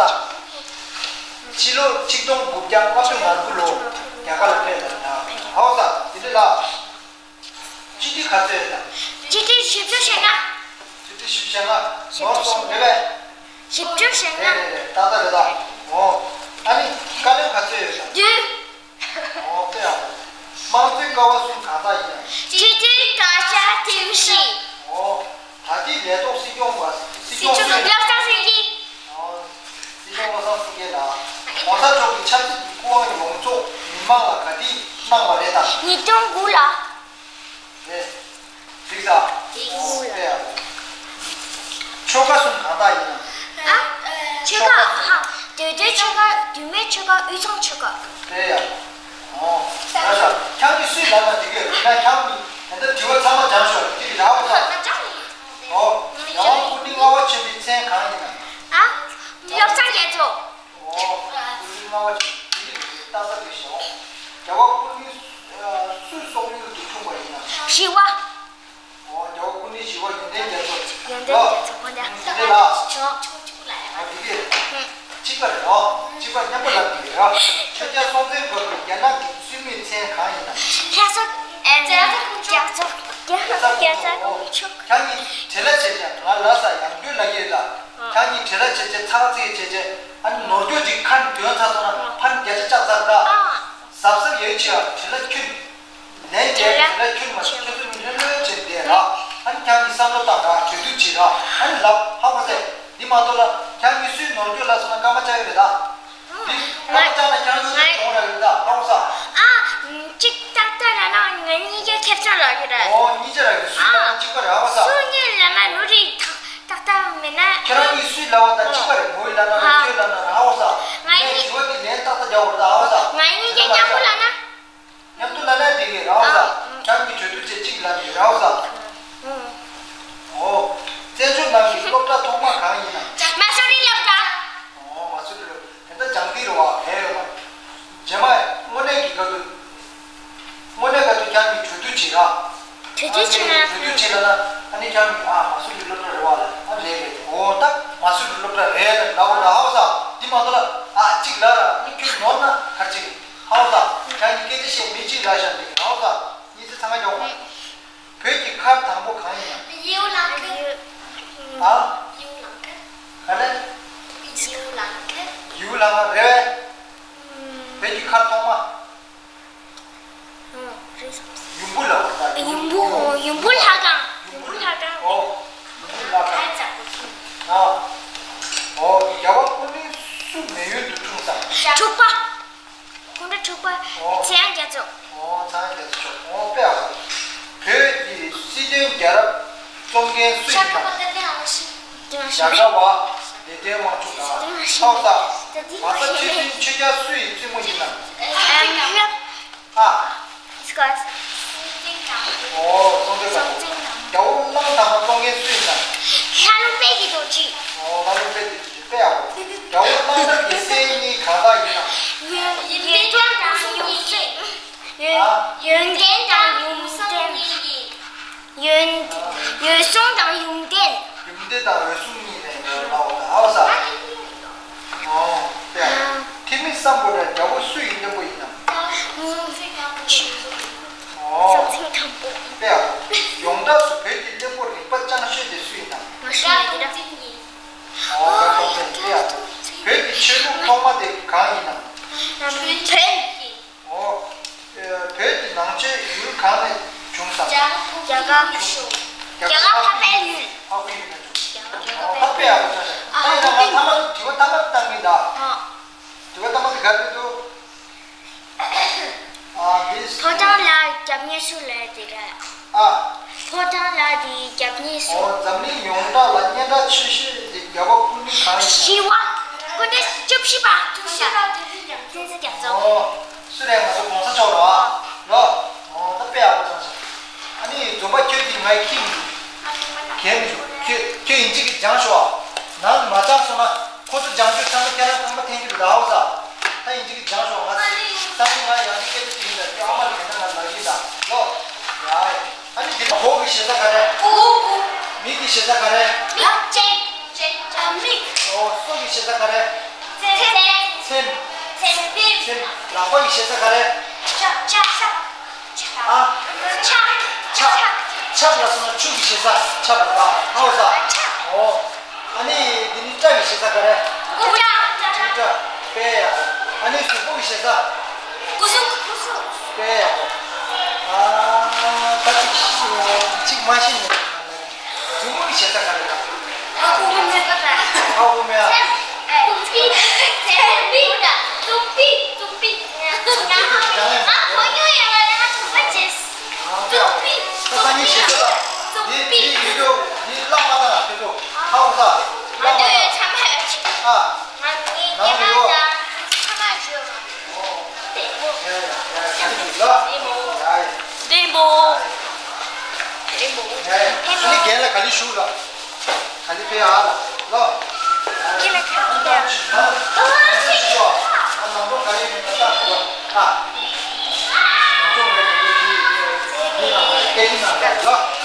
སྤྱི་ལོ་ཆིག་སྟོང་དགུ་བརྒྱ་ལྔ་བཅུ་ང་དགུ་ལོ་རྒྱ་གར་ལ་ཕེབས་ལ་ཡིན་ན་ཧའོ་ས་དེ་འདྲ་ལ། སྤྱི་ལོ་ག་ཚོད་ཡོད་དམ། སྤྱི་ལོ་བཞི་བཅུ་ཞེ་ལྔ། སྤྱི་ལོ་བཞི་བཅུ་ཞེ་ལྔ། ནོར་སོང་རེད་པས། བཞི་བཅུ་ཞེ་ལྔ། རེད་རེད་རེད། ཏག་ཏག་རེད་ད། འོ། ཨ་ནི་བཀའ་བློན་ག་ཚོད་ཡོད་དམ། བདུན། འོ་དཔེ་ཡག་པོ། དམངས་གཙོའི་ཀ་བ་གསུམ་གང་དག་ཡིན་ནམ། སྤྱི་འཐུས་བཀའ་ཤག་ཁྲིམས་ཞིབ། འོ། ད་ལྟའི་ལས་ཐོག་སྲིད་སྐྱོང་བ་སྲིད་སྐྱོང་སུ་ཡིན། བློ་བཟང་སེང་གེ། འོ། སྲིད་སྐྱོང་བློ་བཟང་སེང་གེ་ལགས། གོང་ས་མཆོག་གི་ཆབ་སྲིད་ཀྱི་སྐུ་དབང་ཡོངས་རྫོགས་མི་མང་ལ་ག་དུས་གནང་བ་རེད་དམ། ཉིས་སྟོང་དགུ་ལ། རེད། འགྲིག་ས། འགྲིག་སོང་། དཔེ་ཡག་པོ། ཆོལ་ཁ་གསུམ་གང་དག་ཡིན་ནམ། ཨ། ཆོལ་ཁ། ཧ། མདོ་སྟོད་ཆོལ་ཁ། མདོ་སྨད་ཆོལ་ཁ། དབུས་གཙང་ཆོལ་ཁ། དཔེ་ཡག་པོ། འོ། ར་ཤ། ཁྱེད་ཀྱིས་སུས་ལབ་ན་འགྲིག་གི་རེད་ན། ཁྱེད་ཀྱིས་ད་ལྟ་དྲི་བ་ཚང་མ་སྦྱངས་ཤོག་དེ་རེད་ཧ་གོ་ས། འོ། རྒྱལ་དབང་སྐུ་ཕྲེང་ལྔ་པ་ཆེན་པོའི་མཚན་གང་ཡིན་ནམ། ཨ། བློ་བཟང་རྒྱ་མཚོ། འོ། སྐུ་ཕྲེང་ལྔ་པ་ཆེན་པོ་དེ་རེད། ཏག་ཏག་རེད་ཤག་འོ། རྒྱལ་བ་སྐུ་ཕྲེང་སུའི་སོག་ཡུལ་དུ་འཁྲུངས་པ་ཡིན་ནམ། ཞི་བ། འོ། རྒྱལ་བ་སྐུ་ཕྲེང་ཞི་བ་ཡོན་ཏན་རྒྱ་མཚོ། ཡོན་ཏན་རྒྱ་མཚོ་ཁོང་ད། འདི་ལ། ཆོག་ཆོག་ཆོག་ལ་ཡ། འོ་འདི་གས། གཅིག་པ་རེད་ཨོ། གཅིག་པ་མཉམ་པོ་ལབ་ཀྱི་རེད་ཨོ། ཆོས་རྒྱལ་སྲོང་བཙན་སྒམ་པོ་རྒྱ་ནག་གི་བཙུན་མོའི་མཚན་གང་ཡིན་ནམ། ལྷ་ས། ཨེ། རྒྱ་མཚོ། རྒྱ་མཚོ། རྒྱ་མཚོ། རྒྱ་མཚོ། ཁྱེད་ཀྱིས་བྲེལ་བ་བྱས་བྱས་ང་ལབ་ས་ཡང་བསྐྱར་ལབ་ཀྱི་རེད་ད། ཁྱེད་ཀྱིས་བྲེལ་བ་བྱས་བྱས་ཚག་ཚིག་བྱས་བྱས་ཨ་ནི་ནོར་འཁྱོག་ཅིག་ཁ་ནས་འདོན་ཚར་སོང་ན་ཕར་བརྒྱ་ཆ་བཅག་ཚར་ད། གཟབ་གཟབ་ཡོད་ཆེ་བ་བྲེལ་བ་ཁྱོད། ལན་རྒྱག་དེ་ལ་ཁྱོད་མ་ཁྱོད་ཚོ་མི་ལྷོད་ལྷོད་བྱས་བསྡད་ར། ཨ་ནི་ཁྱེད་ཀྱིས་བསམ་བློ་བཏང་ར་གྲོས་བསྡུར་བྱེད་ར། ཨ་ནི་ལབ་ཧ་གོ་ཚེ། འདི་མ་གཏོགས་ལ་ཁྱེད་ཀྱིས་སུས་ནོར་འཁྱོག་ལབ་སོང་ན་སྐར་མ་བཅག་གི་རེད་ད། འདི་སྐར་མ་བཅག་ན་ཁྱེད་ཀྱིས་སུས་གྱོང་ར་ཡོད་ད་ཧ་གོ་ས། ཨ། གཅིག་ཏག་ཏག་ལབ་ན་ང་གཉིས་ཀ་ཁེ་བཟང་རག་གི་རེད། ཨོ་གཉིས་ཆ་རག་གི། སུས་ལབ་ན་གཅིག་པ་རེད་ཧ་གོ་ས། སུ་གཉིས་ལབ་ན་ལོ་རེ་ཏག་ཏག་མེད་ན། ཁྱེད་རང་གཉིས་སུས་ལབ་པ་དང་གཅིག་པ་རེད། མོས་ལབ་ན་རེད་ཁྱོད་ལབ་ན་རེད་ཧ་གོ་ས། ང་ངས་གཉིས། དྲི་བ་འདི་ལན་ཏག་ཏག་རྒྱག་དགོས་རེད་ད་ཧ་གོ་ས། ང་གཉིས་ཀ་མཉམ་པོ་ལབ་ན། མཉམ་དུ་ལབ་ན་འགྲིག་གི་རེད་ཧ་གོ་ས། ཨ། ཁྱེད་ཀྱིས་གྲོས་བསྡུར་བྱེད་གཅིག་ལབ་ནས་རེད་ཧ་གོ་ས། ཨ། ཨོ། བཙན་བྱོལ་ནང་གི་སློབ་གྲྭ་ཐོག་མ་གང་ཡིན་ནམ། མ་སུ་རི་སློབ་གྲྭ། ཨོ་མ་སུ་རི་སློབ་གྲྭ། དེ་འདྲ་སྦྱང་གི་རེད་བ། ཧེ་རེད་བ། རྗེས་མ་དངོས་གནས་ཀྱི་སྐབས་སུ། དངོས་གནས་སྐབས་སུ་ཁྱེད་ཀྱིས་གྲོས་བསྡུར་བྱེད་ར། གྲོས་བསྡུར་བྱེད་ན། གྲོས་བསྡུར་བྱེད་ལ་ན་ཨ་ནི་ཁྱེད་ཀྱིས་ཨ་མ་སུ་རི་སློབ་གྲྭ་རེད་བ་ལ་ཨ་རེད་རེད། ཨོ་ད་མ་སུ་རི་སློབ་གྲྭ་རེད་ལ་ལབ་ར་ཧ་གོ་ས། འདི་མ་གཏོགས་ལ་ཨ་གཅིག་ལབ་ར་ཨ་ནི་ཁྱོད་ནོར་ན་ག་རེ་བྱེད་གི། ཧ་གོ་ས། ཁྱེད་ཀྱིས་སྐད་ཆ་བཤད་མི་གཅིག་ལབ་བཞག་འདི་ཧ་གོ་ས། གཉིས་ཚེ་ཚང་མ་སྐྱོང་བ། བོད་ཀྱི་མཁར་དང་པོ་གང་ཡིན་ནམ། ཡིའུ་ལང་ཀར། ཨ། ཡིའུ་ལང་ཀར། ག་ལེ། ཡིའུ་ལང་ཀར། ཡིའུ་ལང་ཀར་རེད་བས། བོད་ཀྱི་མཁར་ཐོག་མ། ཨོ། རེད་བསམ། ཡུམ་བུ་ལ་བ་ད། ཡུམ་བུ། ཨོ། ཡུམ་བུ་ལྷ་ཁང་། ཡུམ་བུ་ལྷ་ཁང་། ཨོ། ཡུམ་བུ་ལྷ་ཁང་། ཨ། ཨོ། རྒྱལ་བ་སྐུ་ཕྲེང་སུ་མེས་དབོན་དུ་འཁྲུངས་སམ། དྲུག་པ། སྐུ་ཕྲེང་དྲུག་པ། ཨོ། ཚངས་དབྱངས་རྒྱ་མཚོ། ཨོ། ཚངས་དབྱངས་རྒྱ་མཚོ་མཆོག་ཨོ་དཔེ་ཡག་པོ། བོད་ཀྱི་སྲིད་དོན་རྒྱལ་རབས་རྩོམ་མཁན་སུ་ཡིན་ནམ། རྒྱ་གར་བ་ལེགས་ལྡན་དབང་ཕྱུག་དང་། ཧའོ་ས། མ་ས་ཆོས་སྲིད་ཆོས་རྒྱལ་སུ་ཡི་བཙུན་མོ་ཡིན་ནམ། ཨ། ཨོ་སྲོང་བཙན་སྒམ་པོ། རྒྱལ་པོ་གླང་དར་མ་བཙོང་མཁན་སུ་ཡིན་ནམ། ལྷ་ལུང་དཔལ་གྱི་རྡོ་རྗེ། ཨོ་ལྷ་ལུང་དཔལ་གྱི་རྡོ་རྗེ་དཔེ་ཡག་པོ། རྒྱལ་པོ་གླང་དར་གྱི་སྲས་གཉིས་གང་དག་ཡིན་ནམ། ཡོན་ཏན་དང་ཡུམ་སྲས། ཨ། ཡོན་ཏན་དང་ཡུམ་སྲས། ཡོན། འོད་སྲུང་དང་ཡུམ་བརྟན། ཡུམ་བརྟན་དང་འོད་སྲུང་གཉིས་ནས་ལའོ་ད་ཧའོ་ས། ཨོ་དཔེ། ཐེ་མི་སམ་བྷོ་ཊ་རྒྱལ་པོ་སུ་ཡི་བློན་པོ་ཡིན་ནམ། ཨོ་དཔེ། ཡོངས་གྲགས་སུ་བོད་ཀྱི་བློན་པོ་རིག་པ་ཅན་ཤོས་དེ་སུ་ཡིན་ནམ། ཨོ་དཔེ། བོད་ཀྱི་ཆོས་ལུགས་ཐོག་མ་དེ་གང་ཡིན་ནམ། བོན། ཨོ། ཨེ། བོད་ཀྱི་ནང་ཆོས་ཡུལ་གང་ནས་བྱུང་སམ། རྒྱ་གར། རྒྱ་གར་འཕགས་པའི་ཡུལ། འཕགས་པའི་ཡུལ་ནས་བྱུང་། རྒྱ་གར་འཕགས་པའི་ཡུལ། ཨ། ད་ཡིན་ན་ང་ཐ་མ་དྲི་བ་ཐ་མ་བཏང་གི་ད། ཨ། དྲི་བ་ཐ་མ་དེ་ག་རེ་འདུག་ཨ། འདི། ཕོ་བྲང་ལ་རྒྱབ་གཉེར་སུ་ལས་དེ་རེད། ཨ། ཕོ་བྲང་ལ་དེ་རྒྱབ་གཉེར་སུ། ཨོ། འཛམ་གླིང་ཡོངས་གྲགས་ལ་སྙན་གྲགས་ཆེ་ཤོས་དེ་རྒྱལ་བ་སྐུ་ཕྲེང་གང་ཡིན་ནམ། ཞི་བ། ཁོ་ཚོ་བཅུ་བཞི་པ། བཅུ་བཞི་པ་བསྟན་འཛིན་རྒྱ་མཚོ། ཨོ། སུ་རེད། ང་ཚོ་གོང་ས་མཆོག་རེད་བ། ལོ། ཨོ། ད་དཔེ་ཡག་པོ་བྱུང་སོང་། ཨ་ནི་འཛོམས་པ་ཁྱོད་ཀྱིས་ངའི་ཁྱིམ་གྱོན་མི་འདུག་ཁྱོད་ཁྱོད་ཡིན་གཅིག་གིས་སྦྱངས་ཤོག་ནང་མ་སྦྱངས་སོང་ན་ཁོ་ཚོ་སྦྱང་རྒྱུ་ཚང་མ་ཁྱེད་རང་ཚང་མ་འཐེན་གྱི་རེད། ད་ཧ་གོ་ས། ད་ཡིན་གཅིག་གིས་སྦྱངས་ཤོག་ང་ཚོ་ད་ནི་ང་ཡང་གཅིག་སྐད་ཆ་དྲིས་ཡིན་ད། ཁྱོད་ཨ་མ་ལ་དེ་འདྲ་ང་ལབ་ཀྱི་ད། ལོ། ཡ། ཨ་ནི་འདི་ལ་མགོ་གི་ཞེ་ས་ག་རེ། མགོ། མིག་གི་ཞེ་ས་ག་རེ། མིག་ཅན། ཅན། ཅན། མིག་ཨོ། སོ་གི་ཞེ་ས་ག་རེ། མཚན། མཚན། མཚན། མཚན། ལག་པ་གི་ཞེ་ས་ག་རེ། ལྕགས། ལྕགས། ཨ། ལྕགས། ལྕགས། ལྕགས་ལ་སོང་ན་ཆུ་གི་ཞེ་ས་ཆབ་ལ། ཨའོ་ས། ཨོ། ཨ་ནི་འདི་ནི་སྐྲ་གི་ཞེ་ས་ག་རེ། སྐུ་སྐྲ། སྐུ་སྐྲ། དཔེ་ཡག་ཨ་ནི་གཟུགས་པོ་གི་ཞེ་ས། སྐུ་གཟུགས། སྐུ་གཟུགས། དཔེ་ཡག་པོ། ཨ། ད་ཅིག་ཅིག་མ་ཤེས་ནས། གཟུགས་པོ་གི་ཞེ་ས་ག་རེ་ལ། ཨ་ཁུ་མེ། ཨ་ཁུ་མེ་ཨ། ཙུམ་པི། ཙུམ་པི། ཙུམ་པི། ང་ང་གོ་མྱོང་ཡོད་པ་ལ་ང་ཚོ་བྱས། ཙུམ་པི། ད་ས་ཉིན་ཞེ་ས་ལ། ཙུམ་པི། འདི་འདི་ཡོད་རྒྱུ་འདི་བླ་མ་དང་ཁྱེད་ཚོ་ཧ་གོ་ས། བླ་མ་དང་། ཚང་མ་ཡོད་ཆི། ཨ། ང་ནི་ནང་ཉི་མ་ཡོད། དང་ཚང་མ་ཞུ། ཨོ། བདེ་མོ། ཡ་ཡ་ཡ་ཡ་ཡ། བདེ་མོ། ཡ་ཡ། བདེ་མོ། བདེ་མོ། ཡ་ཡ། ཨ་ནི་རྒན་ལ་ག་ལེ་ཞུ་ལ། ག་ལེ་ཕེ་ཨ་ལ། ལོ། ཁྱེད་ལ་ཁ་ཁ་ཁ། ཨ་ནང་པོ་ག་ལེ་མི་ལྟ་ཞུ་ལ། ཨ། ནང་པོ་མེད་དུ་འདི་འདི་ནང་ལ་སྐད་འདི་ནང་ལ་ལོ།